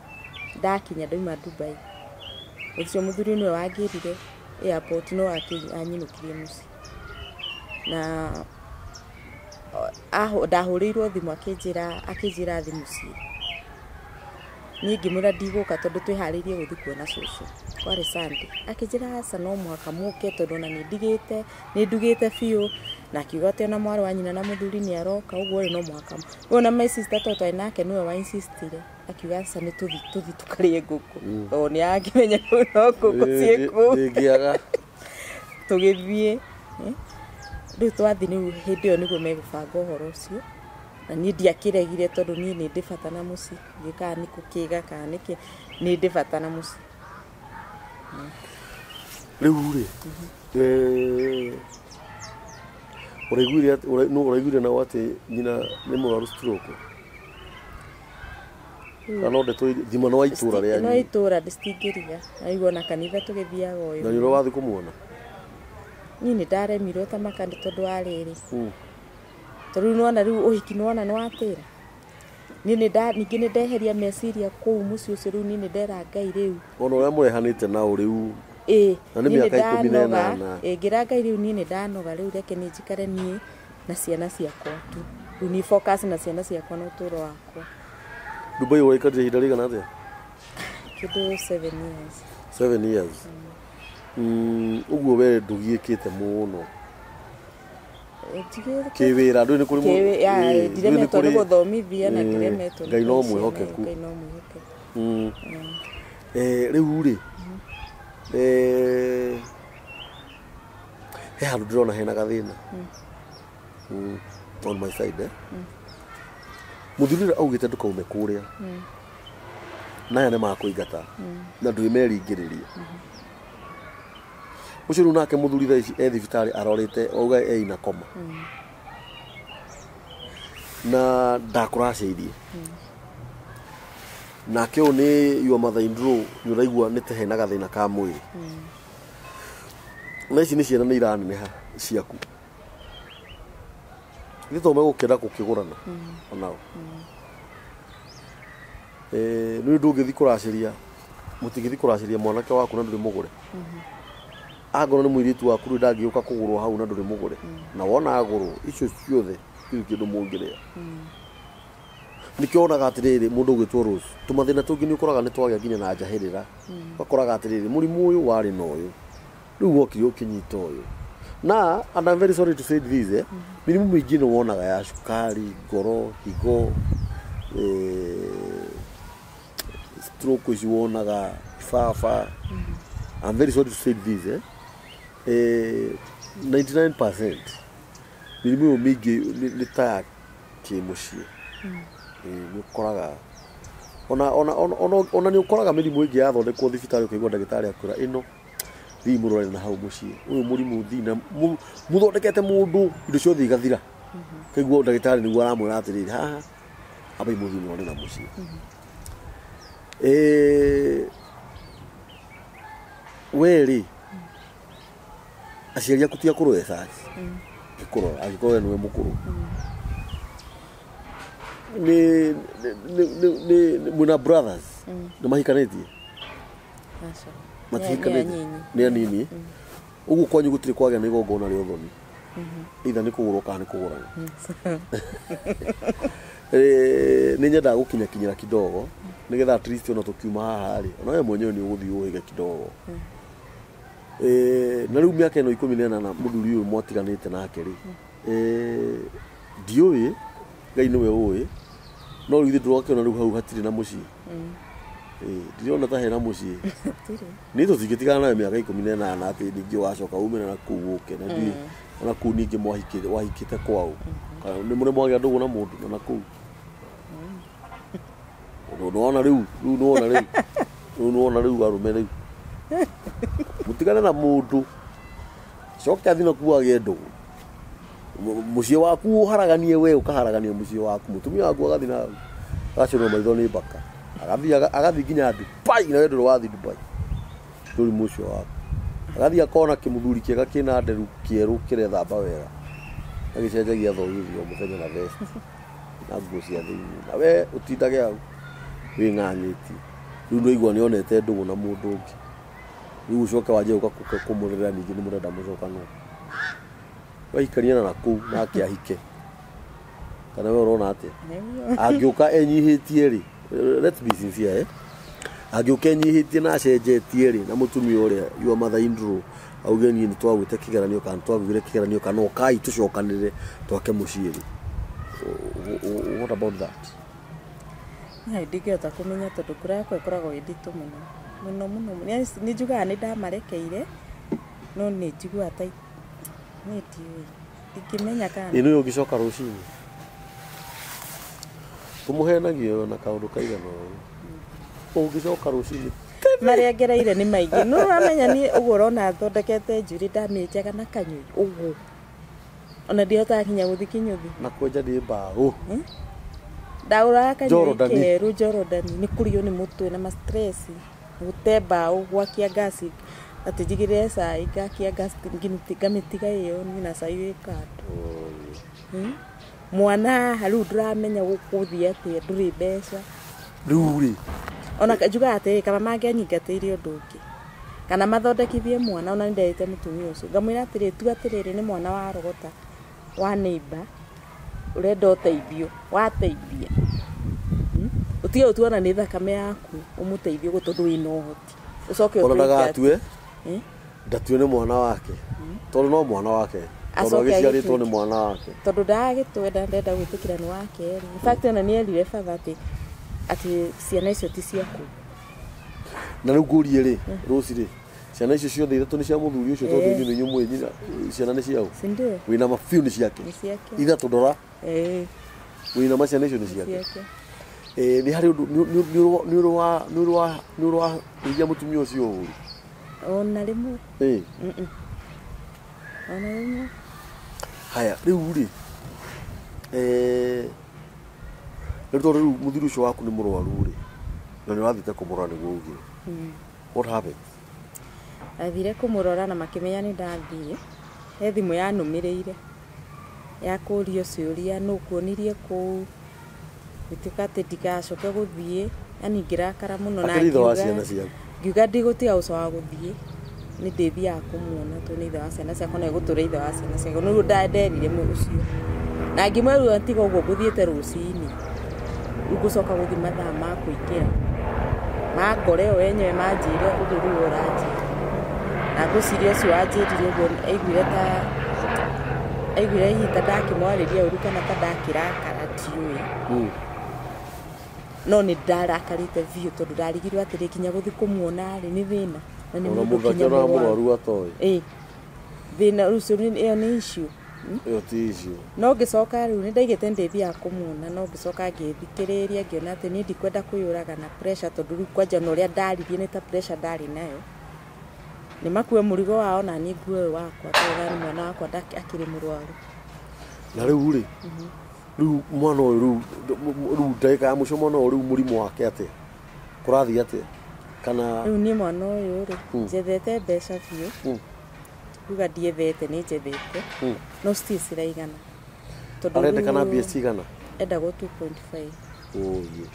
ndakinya ndauma Dubai. Ũcio mũthuri nĩwe wangĩrire airport no anyinũkirie mũciĩ. Na Ndahũrĩirwo thimũ akĩnjĩra thiĩ mũciĩ. Niĩ ngĩmwĩra ndigũka tondũ twĩharĩirie gũthiĩ kuona cũcũ. Kwarĩ Sunday. Akĩnjĩra aca no mũhaka mũke tondũ ona nĩ ndigĩte, nĩ ndugĩte biũ. Na akiuga atĩ ona mwarĩ wa nyina na mũthuri nĩ aroka ũguo rĩ no mũhaka. Rĩu ona my sister tondũ twarĩ nake nĩwe wa insistire. Akiuga aca nĩ tũthiĩ tũkarĩe ngũkũ. Tondũ nĩ akĩmenya kũu no ngũkũ ciĩ kũu. Ndĩngĩaga. Tũgĩthiĩ. Rĩu twathiĩ rĩu hĩndĩ ĩyo nĩguo megũbanga ũhoro ũcio. Na niĩ ndiakĩregire tondũ niĩ nĩ ndĩ bata na mũciĩ. Ndiũĩ kana nĩ kũkĩga kana nĩkĩ, nĩ ndĩ bata na mũciĩ. Rĩu rĩ, ũraiguire nũ ũraiguire nao atĩ nyina nĩ mũrwaru stroke? Kana no ndeto thima no wa itũra No rĩanyu? Itũra citingĩriga. Aigua ona kanitha tũgĩthiaga ũyũ. Na nĩ ũrĩa wathiĩ kũmuona? Niĩ nĩ ndaremirwo ta maka nĩ tondũ wa rĩrĩ. Tondũ rĩu nĩwona rĩu ũhiki nĩwona nĩwatĩra. Niĩ ningĩ nĩ ndeheria meciria kũu mũciĩ ũcio rĩu niĩ nĩ ndera Ngai rĩu. Ona ũrĩa mũrehanĩte nao rĩu. Ĩĩ. Na nĩ Niĩ nĩ mĩaka ikũmi na ndanoga. ĩnana. Ĩĩ, ngĩra Ngai rĩu niĩ nĩ ndanoga rĩu reke niĩ njikare niĩ na ciana ciakwa tu. Rĩu niĩ focus na ciana ciakwa na ũtũũro wakwa. Dubai waikarire ihinda rĩigana atĩa? Kĩndũ 7 years. 7 years. Ũguo we ndũgiĩkĩte mũno. Kĩwĩra ndũĩ nĩ kũrĩ Kĩwĩ, ndũĩ nĩ ndiremetwo nĩ kũrĩ gũthomithia na ndiremetwo nĩ Ngai no kũhe ciana, mwĩhokeku. Ngai no mwĩhokeku. Rĩu rĩ, he handũ ndĩrona hena gathĩna. On my side, eh? Mũthuri ũrĩa augĩte ndũkaume kũrĩa. Na aya nĩ makũingata. Na ndũĩ meringĩrĩria. Ũcio rĩu nake mũthuri thaa ici e thibitarĩ arorĩte auga e ina koma. Na ndakũracĩirie. Nake ũyũ nĩ your mother in law nĩ ũraigua nĩ ta hena gathĩna ka mwĩrĩ. Na ici nĩ ciana nĩ iraneneha ciaku. Githĩ to megũkĩenda gũkĩgũrana onao. Nĩ ndũngĩthiĩ kũracĩria, mũtingĩthiĩ kũracĩria mwanake waku na ndũrĩ mũgũre. Angorwo nĩ mũirĩtu waku rĩu ndangĩũka kũgũrwo hau na ndũrĩ mũgũre. Na wona agũrwo icio ciothe gũtirĩ kĩndũ mũngĩrĩa. Nĩkĩo wonaga atĩrĩrĩ mũndũ ũgwĩtwo Rose, tũmathĩna tũngĩ nĩ ũkoraga nĩ twagĩa nginya na njahĩrĩra. Ũgakoraga atĩrĩrĩ mũrimũ ũyũ warĩ na ũyũ, rĩu wokire ũkĩnyita ũyũ. Na and I'm very sorry to say this, eh, mĩrimũ mĩingĩ nĩ wonaga ya cukari, ngoro, higo, stroke ici wonaga, ibaba. I'm very sorry to say this, eh, 99% mĩrimũ ĩyo mĩingĩ nĩ ta ya kĩmũciĩ. Nĩ ũkoraga ona nĩ ũkoraga mĩrimũ ĩngĩ yathondekwo thibitarĩ ũkaigua ndagĩtarĩ akwĩra ĩno thiĩ mũrore na hau mũciĩ ũyũ mũrimũ thiĩ na mũthondekete mũndũ indo ciothe igathira ũkaigua ndagĩtarĩ nĩguo aramwĩra atĩrĩrĩ haha ambai mũthiĩ mũrore na mũciĩ. We rĩ aciari aku ti akũrũ ecach ngĩkũrora angĩkorwo we nĩwe mũkũrũ nĩ nĩ mwĩna brothers nĩ mahikanĩtie? Aca. Matihikanĩtie? Nĩ anyinyi. Nĩ anini ũguo kwanyu gũtirĩ kwagĩa na igongona rĩa ũthoni either nĩ kũgũrwo kana nĩ kũgũrana. Nĩ nyendaga gũkinyakinyĩra kidogo nĩgetha at least ona tũkiuma haha rĩ ona we mwenyewe nĩ ũgũthiĩ ũhĩge kidogo. Na rĩu mĩaka ĩno 18 mũthuri ũyũ mwatiganĩte nake rĩ, ndiũĩ Ngai nĩwe ũĩ no rĩu ithuĩ ndũrakĩona rĩu hau hatirĩ na mũciĩ. Ndirona ta hena mũciĩ. Hatirĩ. Nĩ tũtingĩtigana nawe mĩaka 18 atĩ ningĩ ũgacoka ume na kũu ũke na ndiũĩ ona kũu ningĩ wahikĩte kwao kana nĩ mũrĩ mwagĩa ndũgũ na mũndũ na kũu nĩwona rĩu rĩu nĩwona rĩu rĩu nĩwona rĩu arũme rĩu mũtigane na mũndũ coke athiĩ na kũu agĩe ndũgũ mũciĩ waku ũharaganie we ũkaharagania mũciĩ waku mũtumia waku agathiĩ na agacũnwo maitho nĩ mbaka agathiĩ agathiĩ nginya Dubai na we ndũrĩ wathiĩ Dubai ndũrĩ mũciĩ waku agathiĩ akona kĩmũthuri kĩega kĩna nderu kĩerũ kĩrethamba wega agĩcenjagia thogithi o mũthenya na vest na nguo cia thĩinĩ na we ũtindage hau wĩng'ang'ĩtie rĩu nĩwaigua nĩonete ndũgũ na mũndũ ũngĩ rĩu ũcoke wanjie gũka kũmũrĩra ningĩ nĩ mũrenda mũcokanwo waikania na kũu nake ahike. Kana we ũrona atĩa? Nĩguo. Angĩũka enyihĩtie rĩ, let's be sincere, eh? Angĩũka enyihĩtie na acenjetie rĩ, na mũtumia ũrĩa your mother in law auge niĩ nĩ twagwĩte kĩgeranio kana twagwĩre kĩgeranio kana ũkai tũcokanĩrĩre twake mũciĩ rĩ, what about that? Niĩ ndingĩhota kũmenya tondũ ngoro yakwa ĩkoragwo ĩ nditũ mũno mũno mũno mũno. Yaani nĩ njugaga nĩ ndamarekeire, no nĩ njiguaga ta niĩ ndiũĩ, ndingĩmenya kana Ĩ nĩwe ũngĩcoka rũcinĩ tũmũhenagie na kaũndũ kaigana ũũ, ũngĩcoka rũcinĩ? Marĩa ngereire nĩ maingĩ. No ũramenya niĩ ũguo ũrona thondekete njuĩrĩ, ndamĩenjaga na kanyũi ũguo, ona ndihotaga nginya gũthiĩ kĩnyũthi. Na kwenja nĩ mbaũ. Ndagũraga kanyũi Jorodani. kerũ Jorodani, nĩ kũrio nĩ mũtwe na ma stress, gũte mbaũ, gwakia ngasi, atĩ njigĩrĩre cai, ngakia ngasi, ngamĩtiga ĩyo na cai wĩ kando. Mwana haha rĩu ndũramenya gũkũthiĩ atĩa, ndũrĩ mbeca. Rĩu rĩ, Ona njugaga atĩrĩ, kaba mangĩanyingatĩire ũndũ ũngĩ kana mathondekithie mwana. Ona nĩnderĩte mũtumia ũcio, ngamwĩra atĩrĩ, tua atĩrĩrĩ, nĩ mwana wa rogota wa neighbor ũrenda ũteithio, wateithia. Ũtige gũtuona nĩ thakame yaku, ũmũteithie ũguo tondũ wĩna ũhoti, ũcoke ona ũtũingate. Ndagatue Eh? ndatue nĩ mwana wake, tondũ no mwana wake, tondũ Acoke agĩciarĩtwo nĩ agĩtuĩke. mwana wake. Tondũ ndagagĩtwenda, ndenda gwĩtĩkĩra nĩ wake rĩ. In fact, ona nĩ erire baba atĩ ciana icio ti ciaku. Na rĩu ngũrie rĩ, rũci rĩ, ciana icio ciothe ithatũ nĩ cia mũthuri ũcio? Tondũ inyuĩ nĩ inyuĩ mwĩ nyina, ciana nĩ ciao? Si ndio? Wĩna ma biũ nĩ ciake? Nĩ ciake. Ithatũ, ndora. Eh. Wĩna ma ciana icio nĩ Nĩ ciake? ciake. Eh, nĩ harĩ ũndũ nĩ ũrĩ wa ũria mũtumia ũcio ũru? Ona rĩmwe. Eh. Ona rĩmwe. Haya, rĩu rĩ, eh, rĩu tondũ rĩu mũthuri ũcio waku nĩ mũrwaru rĩ, na nĩ ũrathiĩte kũmũrora nĩguo ugire, what happened? Athire kũmũrora na makĩmenya nĩ ndathiĩ, he thimũ yanũmĩrĩire ya kũrio ciũria, nũ kuonirie kũu, gũtuĩka atĩ ndigacoke gũthiĩ. Yani ngĩrakara mũno na Akĩrĩ ithe wa ngiuga- ciana ciaku. Ngiuga ndigũtiga gũcoka gũthiĩ, nĩ ndĩthiaga kũmuona tondũ nĩ ithe wa ciana ciakwa na egũtũra ithe wa ciana ciakwa. Nĩguo nderire ũcio na ngĩmwĩra, tiga ũguo ngũthiĩte rũcinĩ, rĩu ngũcoka gũthiĩ mathaa ma kũingĩra mangore o enyewe manjĩre ũndũ rĩu ũranjĩra. Na ngwĩciria ũcio wanjĩrire ũguo aiguire ta aiguire hihi ta ndakĩmwarĩria ũru kana ta ndakĩrakara, ndiũĩ. No nĩ ndarakarĩte biũ tondũ ndarigirwo atĩrĩ, nginya gũthiĩ kũmuona rĩ, nĩ thĩna na nĩ Ona mũndũ mũndũ nginya akĩonaga mũrwaru. mũrwaru atoĩ. Ĩ, thĩna ũcio ĩyo nĩ issue. Ĩyo ti issue. No ngĩcoka rĩu nĩ ndaigĩte ndĩthiaga kũmuona, no ngĩcoka ngĩthikĩrĩria, ngĩona atĩ niĩ ndikwenda kwĩyũraga na pressure, tondũ rĩu kwanja na ũrĩa ndaririe nĩ ta pressure ndarĩ nayo. Nĩ makue mũrigo wao na niĩ ngue ũyũ wakwa, tondũ nĩ mwana wakwa akĩrĩ mũrwaru. Na rĩu rĩ, rĩu mwana ũyũ rĩu, rĩu ndagĩka ya mũico, mwana ũyũ rĩu mũrimũ wake atĩa, kũrathiĩ atĩa kana? Rĩu niĩ mwana ũyũ rĩ, njethete mbeca biũ. Kuga ndiethete, nĩ njethete, no citirĩ ciraigana tondũ Arendekana rĩu mbia cigana? Endagwo 2.5. Ũyũ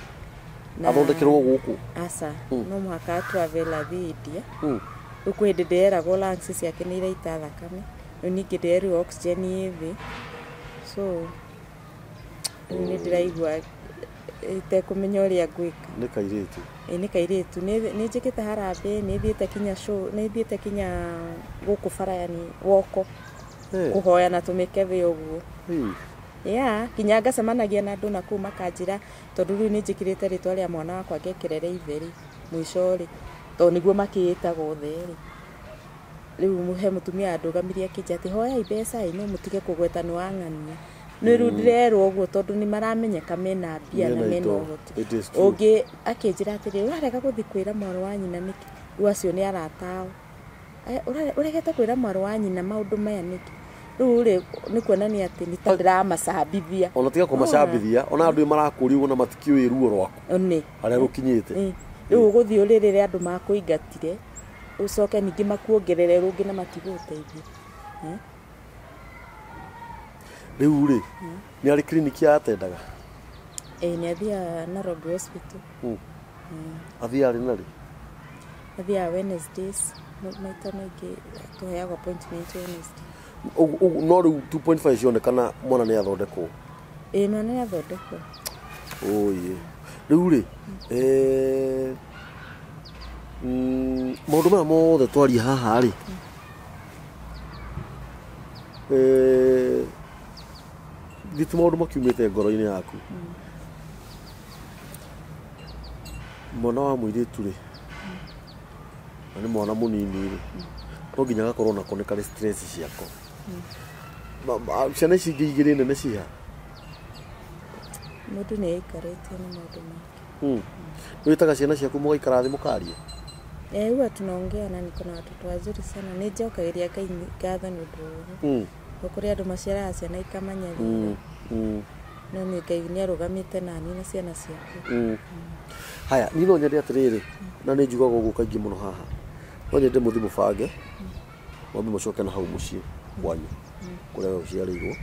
Na- athondekerwo gũkũ? Aca, no mũhaka travel athiĩ India. Rĩu kwĩ hĩndĩ ndĩreragwo lungs ciake nĩ iraita thakame, rĩu ningĩ ndĩrerirwo oxygen ĩ thĩ, so rĩu nĩ ndĩraigua itekũmenya ũrĩa ngwĩka. Nĩ kairĩtu? Ĩ, nĩ kairĩtu. Nĩ njĩkĩte harambee, nĩ thiĩte kinya show, nĩ thiĩte kinya gũkũ bara, yani woko, kũhoya na tũmĩkebe ũguo. Ya kinya ngacemanagia na andũ na kũu makanjĩra, tondũ rĩu nĩ njĩkĩrĩte rĩtwa rĩa mwana wakwa, ngekĩrere ithe rĩ mũico rĩ, tondũ nĩguo makĩĩtaga othe rĩ. Rĩu he mũtumia andũgamirie akĩnjĩra atĩ hoyai mbeca ĩ, no mũtige kũgweta nĩ wang'ania. Nĩ rĩu ndĩrerwo ũguo tondũ nĩ maramenyeka mena mbia na Mena mena indo. ũhoti. It is true. Ũngĩ akĩnjĩra atĩrĩ, ũrarega gũthiĩ kwĩra mwarĩ wa nyina nĩkĩ? Rĩu acio nĩ arata ao. Ũregete kwĩra mwarĩ wa nyina maũndũ maya nĩkĩ? Rĩu rĩ, nĩ kuonania atĩ nĩ ta ndĩramacambithia. Ona tiga kũmacambithia, ona andũ marakũria ũguo na matikĩũĩ ruo rwaku nĩ harĩa rũkinyĩte. Rĩu ũgũthiĩ ũrĩrĩre andũ makũingatire, ũcoke ningĩ makuongerere rũngĩ na matigũgũteithia. Rĩu rĩ, nĩ arĩ kiriniki ya atendaga? Ĩ, nĩ athiaga Nairobi Hospital. Athiaga rĩ na rĩ? Athiaga Wednesdays, maita maingĩ tũheagwo appointment Wednesday. No rĩu 2.5 cionekana mwana nĩ athondekwo? Ĩĩ mwana nĩ athondekwo. Oye rĩu rĩ maũndũ maya mothe twaria haha rĩ githĩ ti maũndũ makiumĩte ngoro-inĩ yaku. Mwana wa mũirĩtu rĩ na nĩ mwana mũnini rĩ no nginya gakorwo nako nĩ karĩ stress ciako. Ciana ici ingĩ igĩrĩ nene ciha? Mũndũ nĩ aikarĩtie na maũndũ make. Nĩ wĩtaga ciana ciaku mũgaikara thĩ mũkaria? Eh, huwa tunaongea na niko na watoto wazuri sana. Nĩ njokagĩria Ngai ngatho nĩ ũndũ wa ũguo. Nĩ kũrĩ andũ maciaraga ciana ikamanyarira. No nĩ Ngai nĩ arũgamĩte nani na ciana ciakwa. Haya, niĩ no nyende atĩrĩrĩ, na nĩ njugaga ũguo kaingĩ mũno haha, no nyende mũthiĩ mũbange mwambe mũcoke na hau mũciĩ kwanyu kũrĩa we ũciarĩirwo.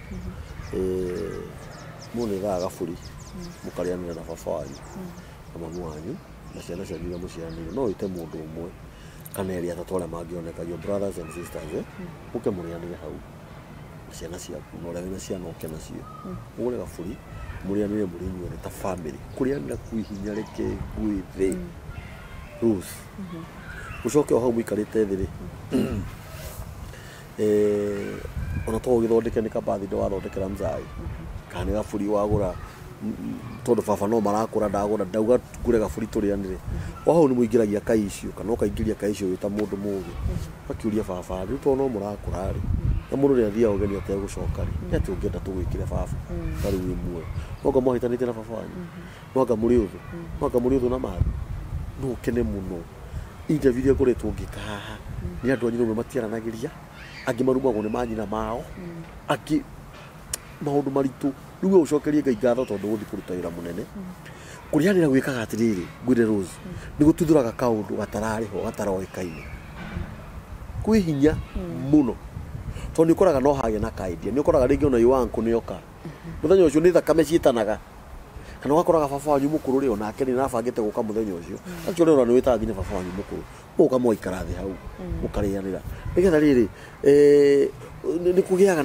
Mũne thaa gaburi mũkarĩanĩra na baba wanyu na mamu wanyu na ciana cianyu iria mũciaranĩire. No wĩte mũndũ ũmwe kana erĩ atatũ arĩa mangĩoneka, your brothers and sisters, mũke mũrĩanĩre hau na ciana ciaku, na ũrĩa wĩna ciana ũke nacio, mũgũre gaburi mũrĩanĩre mũrĩ inyuothe ta family. Kũrĩanĩra kwĩ hinya, reke ngwĩre Rose, mũcoke o hau mũikarĩte thĩ rĩ, ona to ũgĩthondeke nĩ kabathinde wathondekera mzai kana nĩ gaburi wagũra, tondũ baba no marakũra ndagũra ndauga ngũre gaburi tũrĩanĩre. O hau nĩ mũingĩragia kai icio kana ũkaingĩria kai icio wĩ ta mũndũ mũgĩ, ũgakiũria baba, rĩu tondũ no mũrakũra rĩ na mũndũ nĩ athiaga ũgeni ategũcoka rĩ, nĩ atĩ ũngĩenda tũgwĩkĩre baba ta rĩu wĩ muoyo? No anga mwahĩtanĩtie na baba wanyu, no anga mũrĩ ũthũ, no anga mũrĩ ũthũ na mathi. No ũkene mũno interview iria ngoretwo ngĩka haha nĩ andũ a nyina ũmwe matiaranagĩria, angĩ marumagwo nĩ manyina mao, angĩ maũndũ maritũ. Rĩu we ũcokerie Ngai ngatho tondũ ũgũthiĩ kũruta wĩra mũnene. Kũrĩanĩra gwĩkaga atĩrĩrĩ, ngwĩre Rose, nĩ gũtuthũraga kaũndũ gatararĩ ho gataroĩkaine kwĩ hinya mũno, tondũ nĩ ũkoraga no hagĩa na kaidia, nĩ ũkoraga rĩngĩ ona iwanku nĩ oka mũthenya ũcio nĩ thakame ciĩtanaga, kana ũgakoraga baba wanyu mũkũrũ rĩ onake nĩ arabangĩte gũka mũthenya ũcio. Actually ona nĩ wĩtaga nginya baba wanyu mũkũrũ, mũgoka mũgaikara thĩ hau mũkarĩanĩra nĩgetha rĩrĩ nĩ kũgĩaga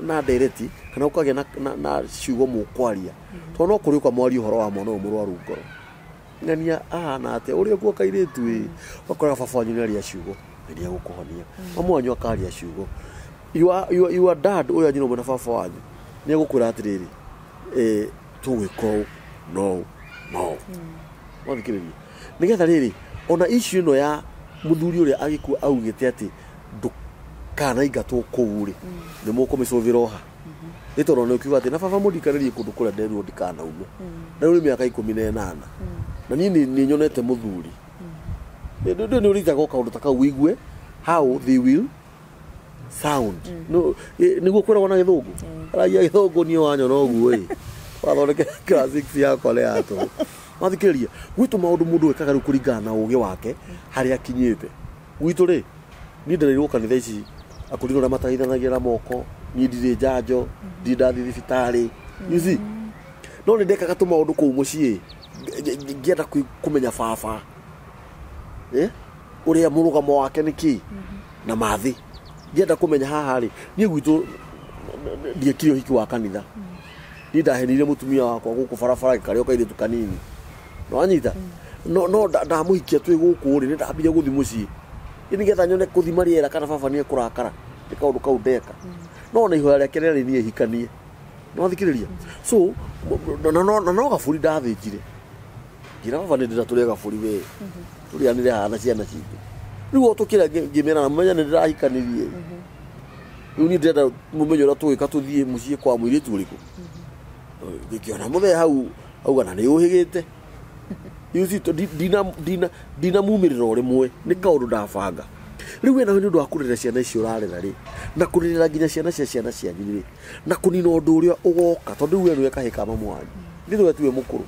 na ndereti kana ũkagĩa na ciugo mũkwaria, tondũ no kũrĩ ũka mwaria ũhoro wa mwana ũyũ mũrwaru ngoro, ng'ania ahana atĩa ũrĩa kuo kairĩtu ĩ, ũgakoraga baba wanyu nĩ aria ciugo na nĩ egũkũhonia, mamu wanyu akaria ciugo, your dad ũrĩa nyina ũmwe na baba wanyu nĩ egũkwĩra atĩrĩrĩ, tũgwĩka ũũ no no wathikĩrĩria nĩgetha rĩrĩ ona issue ĩno ya mũthuri ũrĩa agĩkua augĩte atĩ ndũkanaingatwo kũu rĩ, nĩ mũkũmĩcũthĩra oha nĩ tondũ nĩ ũkiuga atĩ na baba mũndikanĩrie kũndũ kũrĩa nderirwo ndikanaume, na rĩu nĩ mĩaka 18 na niĩ nĩ nyonete mũthuri nĩ ũritaga kaũndũ ta kau wĩigue how they will sound. No nĩguo kwĩragwo na gĩthũngũ aragia gĩthũngũ niĩ wanyona ũguo ĩ wathondeke class 6 yakwa nĩ ya tũhũ. Wathikĩrĩria gwitũ maũndũ mũndũ ekaga rĩu kũringana na ũgĩ wake harĩa akinyĩte. Gwitũ rĩ, niĩ ndereirwo kanitha ici akũrinũ ũrĩa mataithanagia na moko, niĩ ndirĩ njanjo, ndirĩ ndathiĩ thibitarĩ, you see, no nĩ ndekaga tũmaũndũ kũu mũciĩ ngĩenda kũmenya baba ũrĩa mũrũgamo wake nĩ kĩ na mathĩ ngĩenda kũmenya haha rĩ. Niĩ gwitũ ndiekire ũhiki wa kanitha, niĩ ndahenire mũtumia wakwa gũkũ barabara karĩa kairĩtu kanini nĩwanyita no ndamũhikia twĩ gũkũ rĩ, nĩ ndambire gũthiĩ mũciĩ nĩgetha nyone kũthima rĩera kana baba nĩ ekũrakara nĩ kaũndũ kau ndeka, no ona ihoya rĩake rĩarĩ niĩ hikanie nĩwathikĩrĩria. So na no gaburi ndathĩnjire ngira baba nĩ ndĩra tũrĩe gaburi we tũrĩanĩre haha na ciana citũ. Rĩu o tũkĩra ngĩmera na mũmenya nĩ ndĩrahikanirie, rĩu niĩ ndĩrenda mũmenye ũrĩa tũgwĩka tũthiĩ mũciĩ kwa mũirĩtu ũrĩkũ. Ngĩkĩona mũthee hau auga na nĩ ũhĩgĩte. You see, to ndina mumĩrĩra o rĩmwe nĩ kaũndũ ndabanga. Rĩu we nawe nĩ ũndũ wa kũrera ciana icio ũrarera rĩ, na kũrerera nginya ciana cia ciana cianyu rĩ, na kũnina ũndũ ũrĩa ũgoka, tondũ rĩu we nĩwe kahĩĩ ka mamu wanyu, nĩ we tiwe mũkũrũ,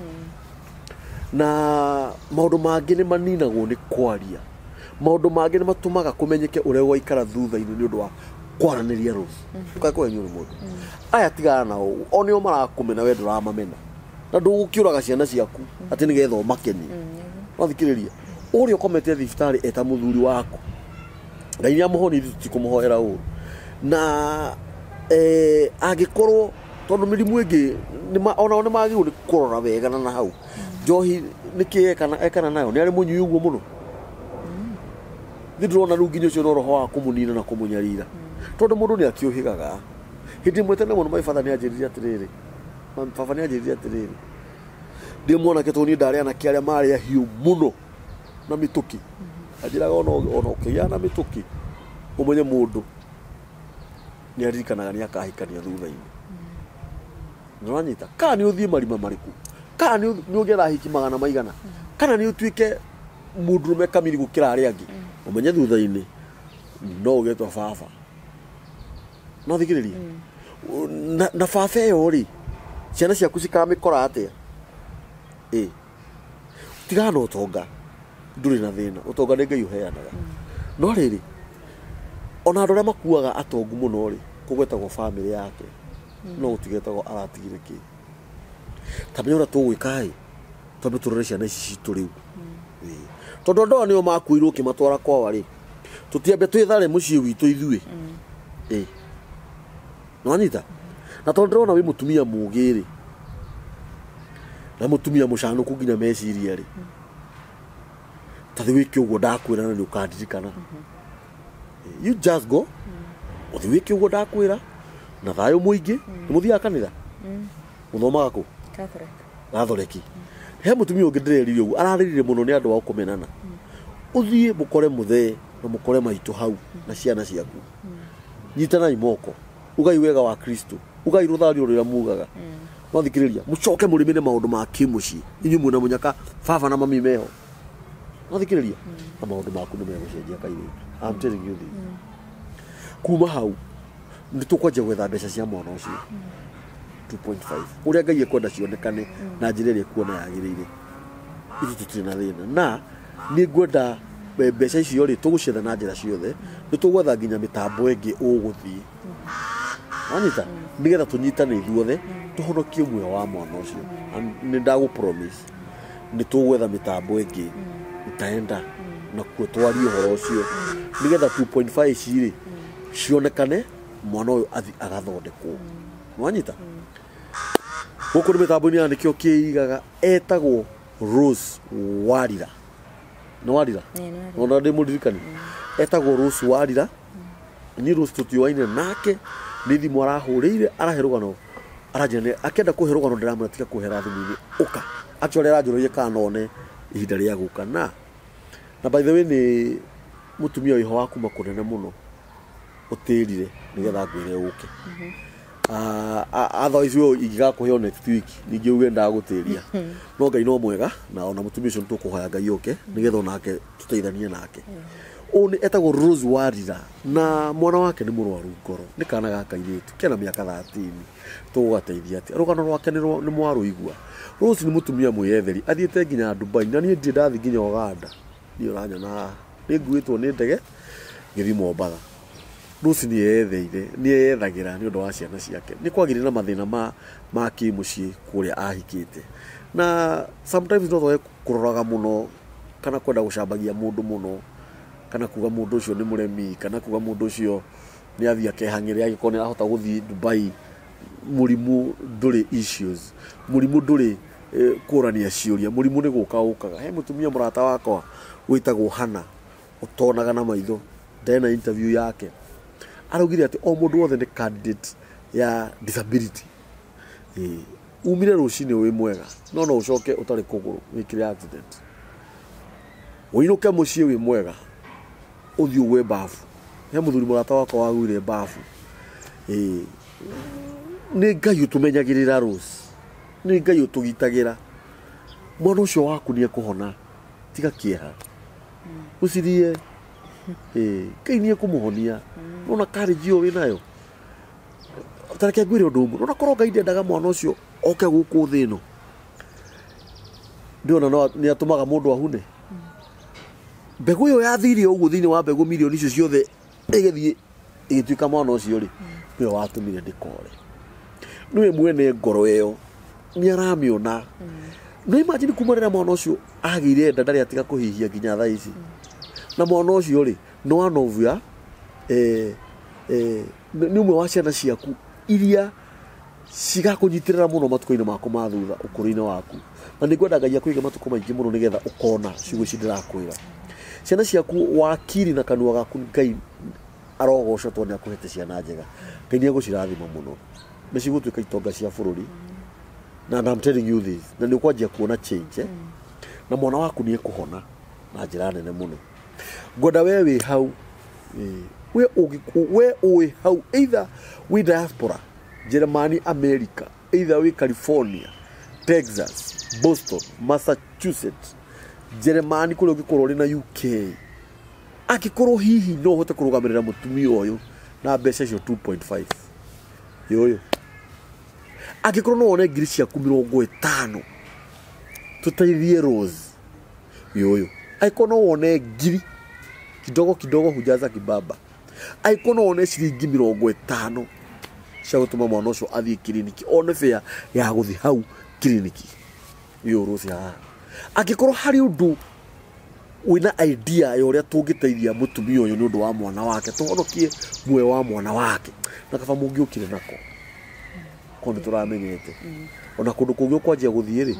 na maũndũ mangĩ nĩ maninagwo nĩ kwaria, maũndũ mangĩ nĩ matũmaga kũmenyeke ũrĩa gwaikara thutha-inĩ nĩ ũndũ wa kwaranĩria. Rose, ndũkae nĩ mũndũ aya tigana nao, o nĩo marakũmena, we ndũramamena na ndũgũkĩũraga ciana ciaku atĩ nĩgetha ũmakenie. Wathikĩrĩria ũrĩa ũkomete thibitarĩ eta mũthuri waku, Ngai nĩ amũhonirie, tũtikũmũhoera ũru na angĩkorwo Tondũ mĩrimũ ĩngĩ onao nĩ magĩrĩirwo nĩ kũrora wega na hau. Njohi nĩkĩ ekana nayo? Nĩ arĩ mũnyui ũguo mũno. Nĩ ndĩrona rĩu nginya ũcio no roho wa kũmũnina na kũmũnyarira. Tondũ mũndũ nĩ akĩũhĩgaga. Hĩndĩ ĩmwe tene mũno my father nĩ anjĩrire atĩrĩrĩ. Baba nĩ anjĩrire atĩrĩrĩ. Ndĩ mwanake tondũ niĩ ndarĩ anake arĩa marĩ ahiũ mũno na mĩtũkĩ. Anjĩraga ona ũkĩgĩa na mĩtũkĩ ũmenye mũndũ nĩ aririkanaga nĩ akahikania thutha-inĩ. Nĩwanyita? Kana nĩ ũthiĩ marima marĩkũ? Kana nĩ ũgĩe ahiki magana maigana? Kana nĩ ũtuĩke mũndũrũme kamiri gũkĩra arĩa angĩ? Ũmenye thutha-inĩ no ũgetwo baba. No thikĩrĩrie. Na baba ĩyo rĩ, ciana ciaku cikamĩkora atĩa? Ĩ. Tigana na ũtonga, ndũrĩ na thĩna. Ũtonga nĩ Ngai ũheanaga. No rĩrĩ, ona andũ arĩa makuaga atongu mũno rĩ, kũgwetagwo bamĩrĩ yake. No gũtigetagwo aratigire kĩ. Ta menya ũrĩa tũgwĩka ĩ, twambe tũrore ciana ici citũ rĩu. Tondũ andũ aya nĩo makuirwo ũkĩmatwara kwawa rĩ, tũtiambe twĩthare mũciĩ witũ ithuĩ. Ĩ. Nĩwanyita? Na tondũ ndĩrona wĩ mũtumia mũũgĩ rĩ, na mũtumia mũcanũku nginya meciria rĩ, ta thĩ wĩke ũguo ndakwĩra na nĩ ũkandirikana. You just go, ũthiĩ wĩke ũguo ndakwĩra, na thayũ mũingĩ. Nĩ mũthiaga kanitha? Mũthomaga kũ? Catholic. Gathoreki. He mũtumia ũngĩ ndĩrerire ũguo, ararĩrire mũno nĩ andũ ao kũmenana. Ũthiĩ mũkore mũthee na mũkore maitũ hau na ciana ciaku. Nyitanai moko. Ugai wega wa Kristo. Ugai rũthario rũrĩa mugaga. No thikĩrĩria, mũcoke mũrĩmĩre maũndũ ma kĩmũciĩ. Inyuĩ mwĩna mũnyaka baba na mami meho. No thikĩrĩria, na maũndũ maku nĩ megũcenjia kairĩtu. I'm telling you this. Kuma hau nĩ tũkwanjia gwetha mbeca cia mwana ũcio. 2.5 ũrĩa Ngai ekwenda cionekane na njĩra ĩrĩa ekuona yagĩrĩire. Ithuĩ tũtirĩ na thĩna. Na nĩ ngwenda mbeca icio rĩ tũgũcietha na njĩra ciothe. Nĩ tũgwetha nginya mĩtambo ĩngĩ ũgũthiĩ. Wanyita? Nĩgetha tũnyitane ithuothe tũhonokie muoyo wa mwana ũcio. Nĩ ndagũ promise nĩ tũgwetha mĩtambo ĩngĩ itaenda na kuo twarie ũhoro ũcio nĩgetha 2.5 ici rĩ cionekane mwana ũyũ athi agathondekwo. Wanyita? Gũkũ nĩ mĩtambo-inĩ ya nĩkĩo kĩigaga etagwo Rose Warira. Nĩ Warira? Ĩĩ, nĩ Warira. Ona ndĩ mũririkani. Etagwo Rose Warira. Niĩ Rose tũtiũaine nake, nĩ thimũ arahũrĩire, arahe rũgano. Aranjĩra akĩenda kũhe rũgano ndĩramwĩra tiga kũhera thimũ-inĩ. Ũka. Actually aranjũragia kana no one ihinda rĩa gũka. Na by the way nĩ mũtumia wĩho wa kuma kũnene mũno ũtĩrire nĩgetha ngwĩre ũke. Otherwise we ingĩgakũhe o next week ningĩ uge ndagũtĩria. No Ngai no mwega na ona mũtumia ũcio nĩtũkũhoya Ngai oke nĩgetha onake tũteithanie nake. Ũyũ nĩ etagwo Rose Warira na mwana wake nĩ mũrwaru ngoro, nĩ kana ga kairĩtu kena mĩaka 13. Tũgũgateithia atĩa? Rũgano rwake nĩ mwarũigua. Rose nĩ mũtumia mwĩyetheri, athiĩte nginya Dubai na niĩ ndirĩ ndathiĩ nginya Uganda. Niĩ ũranyona haha nĩ nguĩtwo nĩ ndege ngĩthiĩ Mombatha. Rose nĩ eyetheire, nĩ eyethagĩra nĩ ũndũ wa ciana ciake. Nĩ kwagĩire na mathĩna ma kĩmũciĩ kũrĩa ahikĩte. Na sometimes no twage kũroraga mũno kana kwenda gũcambagia mũndũ mũno kana kuga mũndũ ũcio nĩ mũremi kana kuga mũndũ ũcio nĩ athiĩ akehang'ĩre angĩkorwo nĩ arahota gũthiĩ Dubai. Mũrimũ ndũrĩ issues, mũrimũ ndũrĩ kũrania ciũria, mũrimũ nĩ gũka ũkaga. He mũtumia mũrata wakwa wĩtagwo Hannah ũtonaga na maitho, ndena interview yake araugire atĩ o mũndũ wothe nĩ candidate ya disability. Umire rũcinĩ wĩ mwega no no ũcoke ũtarĩ kũgũrũ wĩkire accident, ũinũke mũciĩ wĩ mwega ũthiĩ ũgwe bafu. He mũthuri mũrata wakwa wagũire bafu. Nĩ Ngai ũtũmenyagĩrĩra Rose, nĩ Ngai ũtũgitagĩra. Mwana ũcio waku nĩ ekũhona, tiga kĩeha, ũcirie. Ngai nĩ ekũmũhonia. Nona courage ĩyo wĩnayo. Ta reke ngwĩre ũndũ ũmwe, nona korwo Ngai ndendaga mwana ũcio oke gũkũ thĩ ĩno, ndĩrona nĩ atũmaga mũndũ ahune. Mbegũ ĩyo yathire ũguo thĩinĩ wa mbegũ mirioni icio ciothe ĩgĩthiĩ ĩgĩtuĩka mwana ũcio rĩ, nĩwe watũmire ndĩkore. Nĩwe mwene ngoro ĩyo nĩ aramĩona. No imagine kuma rĩrĩa mwana ũcio agĩire nda ndarĩ atiga kũhihia nginya thaa ici. Na mwana ũcio rĩ nĩ one of your nĩ ũmwe wa ciana ciaku iria Cigakũnyitĩrĩra mũno matukũ-inĩ maku ma thutha ũkũrũ-inĩ waku. Na nĩ ngwenda Ngai akũige matukũ maingĩ mũno nĩgetha ũkona ciugo ici ndĩrakwĩra. Ciana ciaku wakiri na kanua gaku Ngai arogocwo tondũ nĩ akũhete ciana njega. Ngai nĩ egũcirathima mũno. Nĩ cigũtuĩka itonga cia bũrũri. Na I'm telling you this. Na nĩ ũkwanjia kuona change. Na mwana waku nĩ ekũhona na njĩra nene mũno. Ngwenda we wĩ hau. We ũĩ hau either wĩ diaspora, Germany, America, either wĩ California, Texas, Boston, Massachusetts, Germany kũrĩa ũngĩkorwo ũrĩ na UK. Angĩkorwo hihi no ũhote kũrũgamĩrĩra mũtumia ũyũ na mbeca icio 2.5. Yũyũ. Angĩkorwo no wone ngiri ciaku 50 tũteithie Rose. Yũyũ. Angĩkorwo no wone ngiri kidogo kidogo hujaza kibaba. Angĩkorwo no wone ciringi 50 cia gũtũma mwana ũcio athiĩ kiriniki one fare ya gũthiĩ hau kiriniki. Yũ Rose haha. Angĩkorwo harĩ ũndũ wĩna idea ya ũrĩa tũngĩteithia mũtumia ũyũ nĩ ũndũ wa mwana wake, tũhonokie muoyo wa mwana wake, na kaba mũngĩũkire nako korwo nĩ tũramenyete. Ona kũndũ kũngĩ ũkwanjia gũthiĩ rĩ,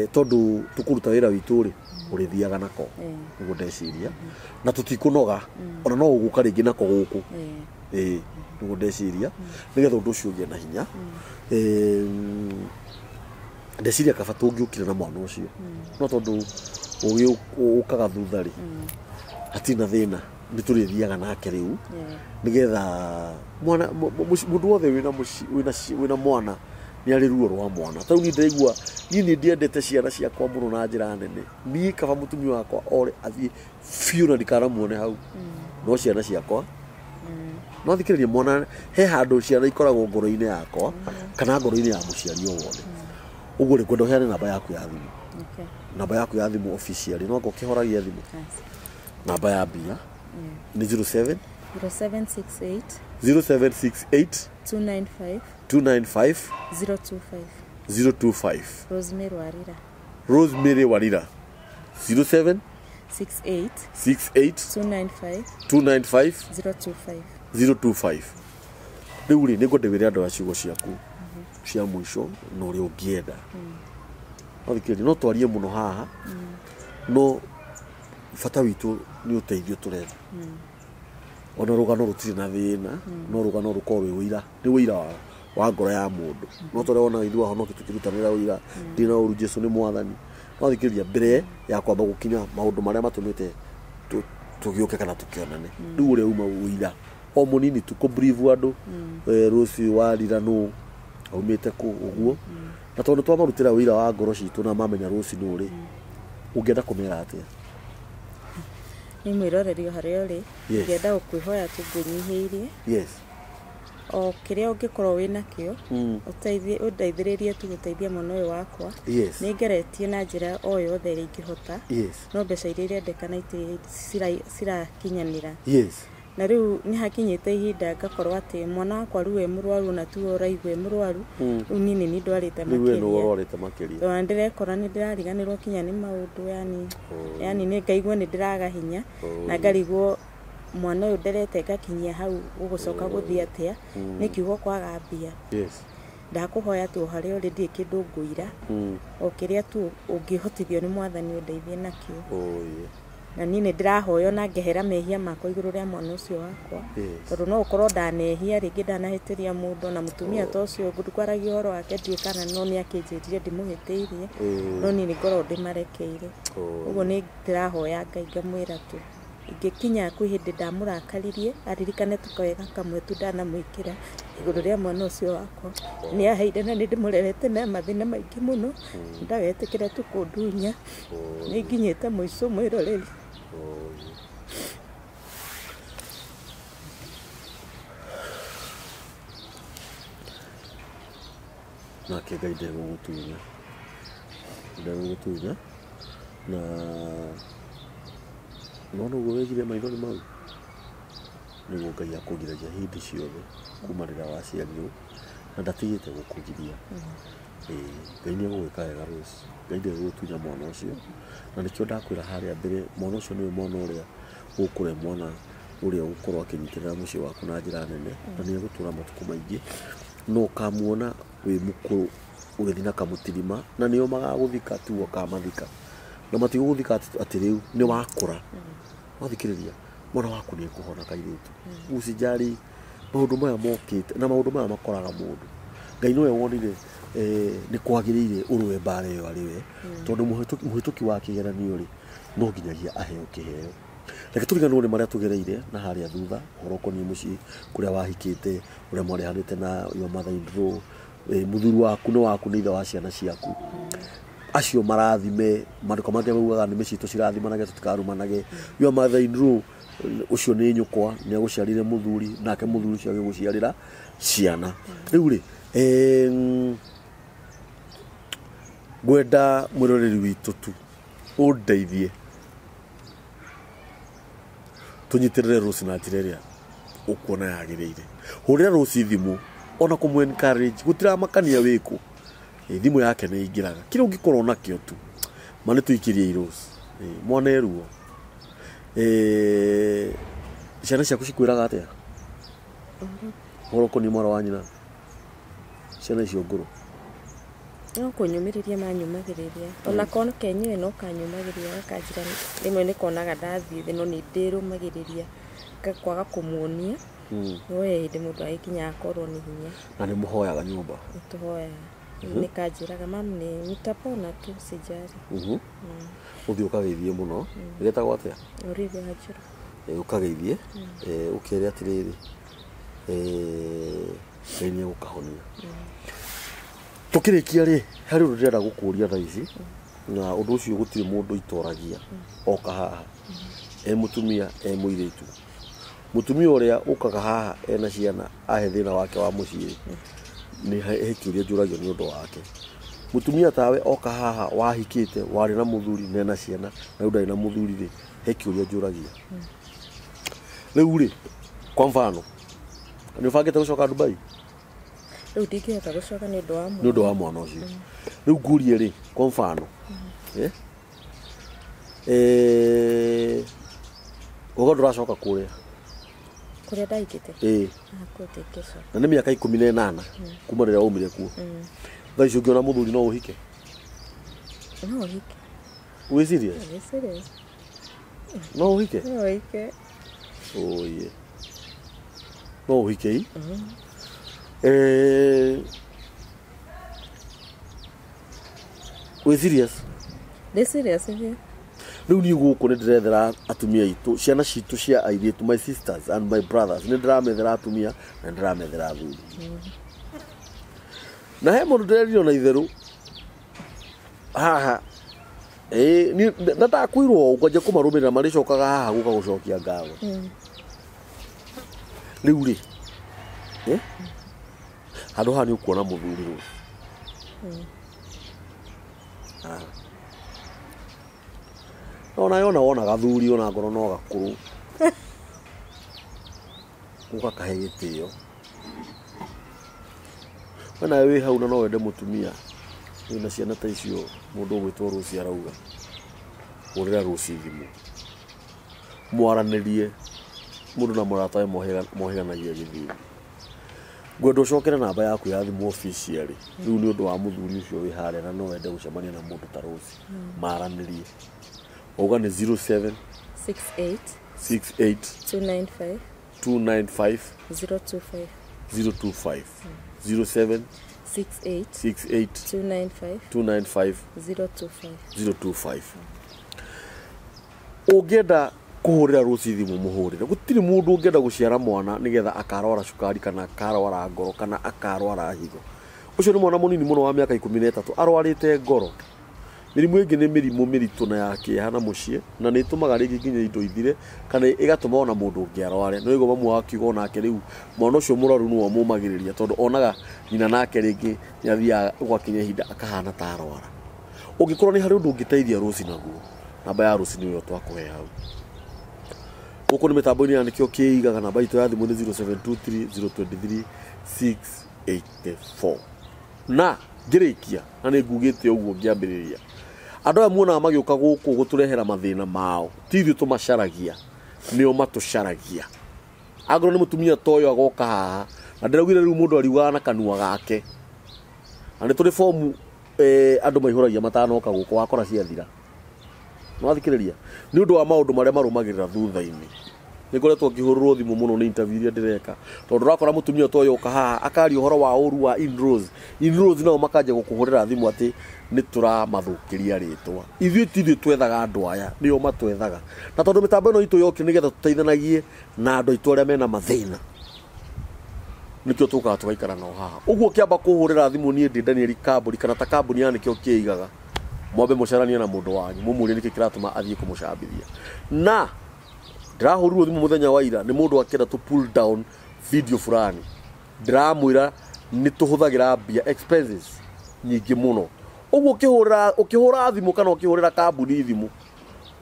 tondũ tũkũruta wĩra witũ rĩ, ũrĩthiaga nako nĩguo ndeciria, na tũtikũnoga ona no ũgũka rĩngĩ nako gũkũ. Nĩguo ndeciria nĩgetha ũndũ ũcio ũgĩe na hinya. Ndeciria kaba tũngĩũkire na mwana ũcio, no tondũ ũgĩ ũkaga thutha rĩ, hatirĩ na thĩna, nĩ tũrĩthiaga nake rĩu nĩgetha mwana mũndũ wothe wĩna mwana nĩ arĩ ruo rwa mwana. Tarĩu niĩ ndĩraigua niĩ nĩ ndiendete ciana ciakwa mũno na njĩra nene. Niĩ kaba mũtumia wakwa ore athiĩ biũ na ndikanamuone hau, no ciana ciakwa no thikĩrĩrie mwana. He handũ ciana ikoragwo ngoro-inĩ yakwa kana ngoro-inĩ ya mũciari o wothe. Ũguo rĩ, ngwenda ũheane namba yaku ya thimũ. Namba yaku ya thimũ officially, no ngũkĩhoragia thimũ. Namba ya mbia nĩ 07 0768 0768 295 295 025 025. Rosemary Warira. Rosemary Warira. 07 68 68 295 295 025 025. Rĩu rĩ, nĩngwenda wĩre andũ a ciugo ciaku cia mũico na ũrĩa ũngĩenda. No thikĩrĩria, no twarie mũno haha, no bata witũ nĩ ũteithio tũretha. Ona rũgano rũtirĩ na thĩna, no rũgano rũkorwo rwĩ ũira, nĩ ũira wa ngoro ya mũndũ. No tũrĩa wona ithuĩ ahonoki tũkĩrutanĩra ũira, ndirĩ na ũru, Jesũ nĩ mwathani. No thikĩrĩria, mbere ya kwamba gũkinya maũndũ marĩa matũmĩte tũgĩũke kana tũkĩonane, rĩu ũrĩa uma ũira o mũnini tu kũ brief andũ, Rose Warira nũ, aumĩte kũ, ũguo. Na tondũ twamarutĩra ũira wa ngoro citũ na mamenya Rose nũ rĩ, ũngĩenda kũmera atĩa? Nĩ mwĩroreri o harĩa ũrĩ, ngĩenda gũkwĩhoya tu ngũnyihĩirie. Yes. O kĩrĩa ũngĩkorwo wĩ nakĩo, ũndeithĩrĩrie tu gũteithia mwana ũyũ wakwa. Yes. Nĩ ngeretie na njĩra o yothe ĩrĩa ingĩhota. Yes. No mbeca iria irendekana itirĩ cirakinyanĩra. Yes. Na rĩu nĩ hakinyĩte ihinda ngakorwo atĩ mwana wakwa rĩu e mũrwaru na tuo ũraigua e mũrwaru, rĩu niĩ nĩ niĩ ndwarĩte Rĩu we nĩwe makĩria. ũrwarĩte makĩria. Tondũ ndĩrekora nĩ ndĩrariganĩrwo kinya nĩ maũndũ, yani yani nĩ ngaigua nĩ ndĩraga hinya, na ngarigwo mwana ũyũ nderete ngakinyia hau gũgũcoka gũthiĩ atĩa, nĩ kiugo kwaga mbia. Yes. Ndakũhoya tu o harĩa ũrĩ ndirĩ kĩndũ ngũira, o kĩrĩa tu ũngĩhotithio nĩ mwathani ũndeithie nakĩo. Na niĩ nĩ ndĩrahoya na ngehera mehia makwa igũrũ rĩa mwana ũcio wakwa. Tondũ no ũkorwo ndanehia rĩngĩ ndanahĩtĩria mũndũ, na mũtumia ta ũcio ngwaragia ũhoro wake ndiũĩ kana no nĩ akĩnjĩrire ndimũhĩtĩirie, no niĩ nĩ ngoragwo ndĩmarekeire. Ũguo nĩ ndĩrahoya Ngai ngamwĩra tu ingĩkinya kwĩ hĩndĩ ndamũrakaririe aririkane tu kawega kamwe tu ndanamwĩkĩra igũrũ rĩa mwana ũcio wakwa. Nĩ aheire na nĩ ndĩmũrerete na mathĩna maingĩ mũno, ndagetĩkĩra tu kũndunya. Nĩ nginyĩte mũico mwĩroreri. Nake Ngai ndegũgũtunya, ndegũgũtunya na nona ũguo wĩgire maithori mau, nĩguo Ngai akũgiragia hĩndĩ ciothe kuma rĩrĩa waciarirwo, na ndatigĩte gũkũgiria. Ngai nĩ egũgwĩka wega Rose, Ngai ndegũgũtunya mwana ũcio, na nĩkĩo ndakwĩra harĩa mbere, mwana ũcio nĩwe mwana ũrĩa ũgũkũra mwana ũrĩa ũgũkorwo akĩnyitĩrĩra mũciĩ waku na njĩra nene, na nĩ egũtũra matukũ maingĩ. No ũkamuona wĩ mũkũrũ ũgĩthiĩ na kamũtirima na nĩo magagũthika tiwe ũkamathika. Na matigũgũthika atĩ rĩu nĩ wakũra. Wathikĩrĩria mwana waku nĩ ekũhona kairĩtu. Usijali maũndũ maya mokĩte na maũndũ maya makoraga mũndũ. Ngai nĩwe wonire nĩ kwagĩrĩire ũrũe mbara ĩyo arĩ we, tondũ mũhĩtũki wa kĩgeranio rĩ no nginyagia aheo kĩheo. Reke tũriganĩrwo nĩ marĩa tũgereire na harĩa thutha, ũhoro ũkoniĩ mũciĩ kũrĩa wahikĩte, ũrĩa mwarehanĩte na your mother in law, mũthuri waku nĩ waku nĩ ithe wa ciana ciaku. Acio marathime, maandĩko mangĩ maugaga nĩ mĩciĩ tũcirathimanage tũtikarumanage. Your mother in law ũcio nĩ nyũkwa, nĩ agũciarire mũthuri, nake mũthuri ũcio agĩgũciarĩra ciana. Rĩu rĩ, ngwenda mwĩroreri witũ tu ũndeithie tũnyitĩrĩre Rose na njĩra ĩrĩa ũkuona yagĩrĩire. Hũrĩra Rose thimũ ona kũmũ encourage, gũtiramakania wĩkũ. Thimũ yake nĩ ĩingĩraga. Kĩrĩa ũngĩkorwo nakĩo tu ma nĩ tũikĩrie Rose. Mwana eruo. Ciana ciaku cikwĩraga atĩa? Ũhoro ũkoniĩ mwana wa nyina. Ciana icio ngũrũ. No kũnyũmĩrĩria manyũmagĩrĩria. Ona kono kenyewe no kanyũmagĩrĩria gakanjĩra rĩmwe nĩ konaga ndathiĩ thĩ no nĩ ndĩrũmagĩrĩria kwaga kũmuonia. No he hĩndĩ mũndũ agĩkinya akorwo nĩ hinya. Na nĩ mũhoyaga nyũmba? Nĩ tũhoyaga. Nĩ kanjĩraga mamu nĩ nitapona tu sijali. Ũthiĩ ũkageithie mũno. Ĩgetagwo atĩa? Olivia Wanjiru. Ũkageithie. Ũkere atĩrĩrĩ, Ngai nĩ egũkahonia. Tũkĩrĩkia rĩ, harĩ ũndũ ndĩrenda gũkũria thaa ici, na ũndũ ũcio gũtirĩ mũndũ itoragia oka haha, e mũtumia e mũirĩtu. Mũtumia ũrĩa ũkaga haha ena ciana ahe thĩna wake wa mũciĩ, nĩ he kĩũria njũragio nĩ ũndũ wake. Mũtumia tawe oka haha wahikĩte, warĩ na mũthuri na ena ciana, na rĩu ndarĩ na mũthuri rĩ, he kĩũria njũragia. Rĩu rĩ, kwa mfano, nĩ ũbangĩte gũcoka Dubai? Rĩu ndingĩhota gũcoka nĩ ũndũ wa mwana. Nĩ ũndũ wa mwana ũcio. Rĩu ngũrie rĩ, kwa mfano, uga ndũracoka kũrĩa? Kũrĩa ndahikĩte? Ĩĩ. Kũu ndingĩcoka. Na nĩ mĩaka 18 kuma rĩrĩa waumire kuo. Thaa ici ũngĩona mũthuri no ũhike? No ũhike. Wĩ serious? Wĩ serious. No ũhike? No ũhike. Oye. No ũhike i? Wĩ serious? Ndĩ serious biũ. Rĩu niĩ gũkũ nĩ ndĩrethera atumia aitũ, ciana citũ cia airĩtu, my sisters and my brothers, nĩ ndĩramethera atumia na nĩ ndĩramethera athuri. Na he mũndũ ndĩrerire na itherũ haha, niĩ na ndakwĩrwo ũũ, ngwanja kũmarũmĩrĩra marĩcokaga haha gũka gũcokia ngatho. Rĩu rĩ, handũ haha nĩ ũkuona mũthuri rũciũ. Haha. Ona yona wona gathuri ona ngoro no gakũrũ. Ũgakahe gĩtĩo. We nawe wĩ hau na no wende mũtumia wĩna ciana ta icio mũndũ ũgwĩtwo Rose arauga. Hũrĩra Rose thimũ. Mwaranĩrie mũndũ na mũratawe mohĩganagia gĩthithi. Ngwenda ũcokere namba yaku ya thimũ officially. Rĩu nĩ ũndũ wa mũthuri ũcio wĩ harĩa na no wende gũcemania na mũndũ ta Rose. Maranĩrie. Wauga nĩ 07 68 68 295 295 025 025 07 68 68 295 295 025 025. Ũngĩenda kũhũrĩra Rose thimũ mũhũrĩre. Gũtirĩ mũndũ ũngĩenda gũciara mwana nĩgetha akarwara cukari kana akarwara ngoro kana akarwara higo. Ũcio nĩ mwana mũnini mũno wa mĩaka 13 arwarĩte ngoro. Mĩrimũ ĩngĩ nĩ mĩrimũ mĩritũ na ya kĩeha na mũciĩ, na nĩ ĩtũmaga rĩngĩ nginya indo ithire kana ĩgatũma ona mũndũ ũngĩ arware. Nĩ ũigua mamu akiuga onake rĩu mwana ũcio mũrwaru nĩwe ũmũmagĩrĩria tondũ onaga nyina nake rĩngĩ nĩ athiaga gwakinya ihinda akahana ta arwara. Ũngĩkorwo nĩ harĩ ũndũ ũngĩteithia Rose naguo, namba ya Rose nĩyo twakũhe hau. Gũkũ nĩ mĩtambo-inĩ ya nĩkĩo kĩigaga, namba itũ ya thimũ nĩ 0723 023 684. Na ngĩrĩkia, na nĩ ngugĩte ũguo ngĩambĩrĩria, andũ aya muonaga magĩũka gũkũ gũtũrehera mathĩna mao, ti ithuĩ tũmacaragia, nĩo matũcaragia. Angorwo nĩ mũtumia ta ũyũ agoka haha Na ndĩraugire rĩu mũndũ ariugaga na kanua gake. Na nĩ tũrĩ fomu andũ maihũragia matanoka gũkũ wakora ciathira. Nĩwathikĩrĩria? Nĩ ũndũ wa maũndũ marĩa marũmagĩrĩra thutha-inĩ. Nĩ ngoretwo ngĩhũrĩrwo thimũ mũno nĩ interview iria ndĩreka. Tondũ ũrakora mũtumia ta ũyũ oka haha akaria ũhoro wa ũru wa in-laws. In-laws nao makanjia gũkũhũrĩra thimũ atĩ nĩ tũramathũkĩria rĩtwa. Ithuĩ ti ithuĩ twethaga andũ aya, nĩo matwethaga. Na tondũ mĩtambo ĩno itũ yokire nĩgetha tũteithanagie na andũ aitũ arĩa mena mathĩna. Nĩkĩo tũkaga tũgaikara nao haha. Ũguo ũkĩamba kũhũrĩra thimũ niĩ ndĩ Daniel Kambũri kana ta kambuni ya nĩkĩo kĩigaga. Mwambe mũcaranie na mũndũ wanyu, mũmũrie nĩkĩ kĩratũma athiĩ kũmũcambithia. Na ndĩrahũrirwo thimũ mũthenya wa ira nĩ mũndũ akĩenda to pull down video fulani. Ndĩramwĩra nĩ tũhũthagĩra mbia expenses nyingĩ mũno. Ũguo ũkĩhũra thimũ kana ũkĩhũrĩra kambuni thimũ,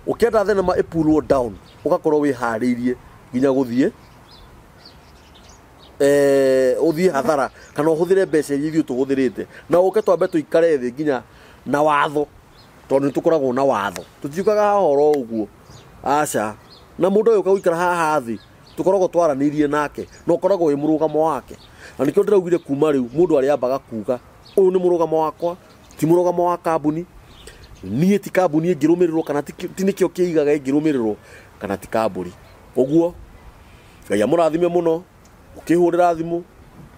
ũkĩenda thenema ĩpullwo down, ũgakorwo wĩharĩirie nginya gũthiĩ ũthiĩ hathara kana ũhũthĩre mbeca iria ithuĩ tũhũthĩrĩte, na ũke twambe tũikare thĩ nginya na watho, tondũ nĩ tũkoragwo na watho, tũtiukaga haha oro ũguo, aca. Na mũndũ ũyũ ũka gũikara haha thĩ tũkoragwo twaranĩirie nake na ũkoragwo wĩ mũrũgamo wake. Na nĩkĩo ndĩraugire kuma rĩu mũndũ arĩambaga kuga ũyũ nĩ mũrũgamo wakwa, ti mũrũgamo wa kambuni, niĩ ti kambuni ĩngĩrũmĩrĩrwo kana ti nĩkĩo kĩigaga ĩngĩrũmĩrĩrwo kana ti kambuni. Ũguo Ngai amũrathime mũno. Ũkĩhũrĩra thimũ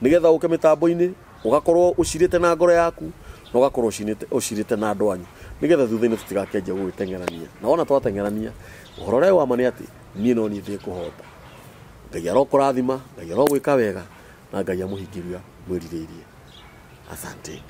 nĩgetha ũke mĩtambo-inĩ, ũgakorwo ũcirĩte na ngoro yaku na ũgakorwo ũcirĩte na andũ anyu, nĩgetha thutha-inĩ tũtigakĩanjia gũgĩteng'erania. Na wona twateng'erania, ũhoro ũrĩa wa ma nĩ atĩ niĩ no niĩ ndĩkũhota. Ngai arokũrathima, Ngai arogwĩka wega, na Ngai amũhingĩria mwĩrirĩirie. Asante.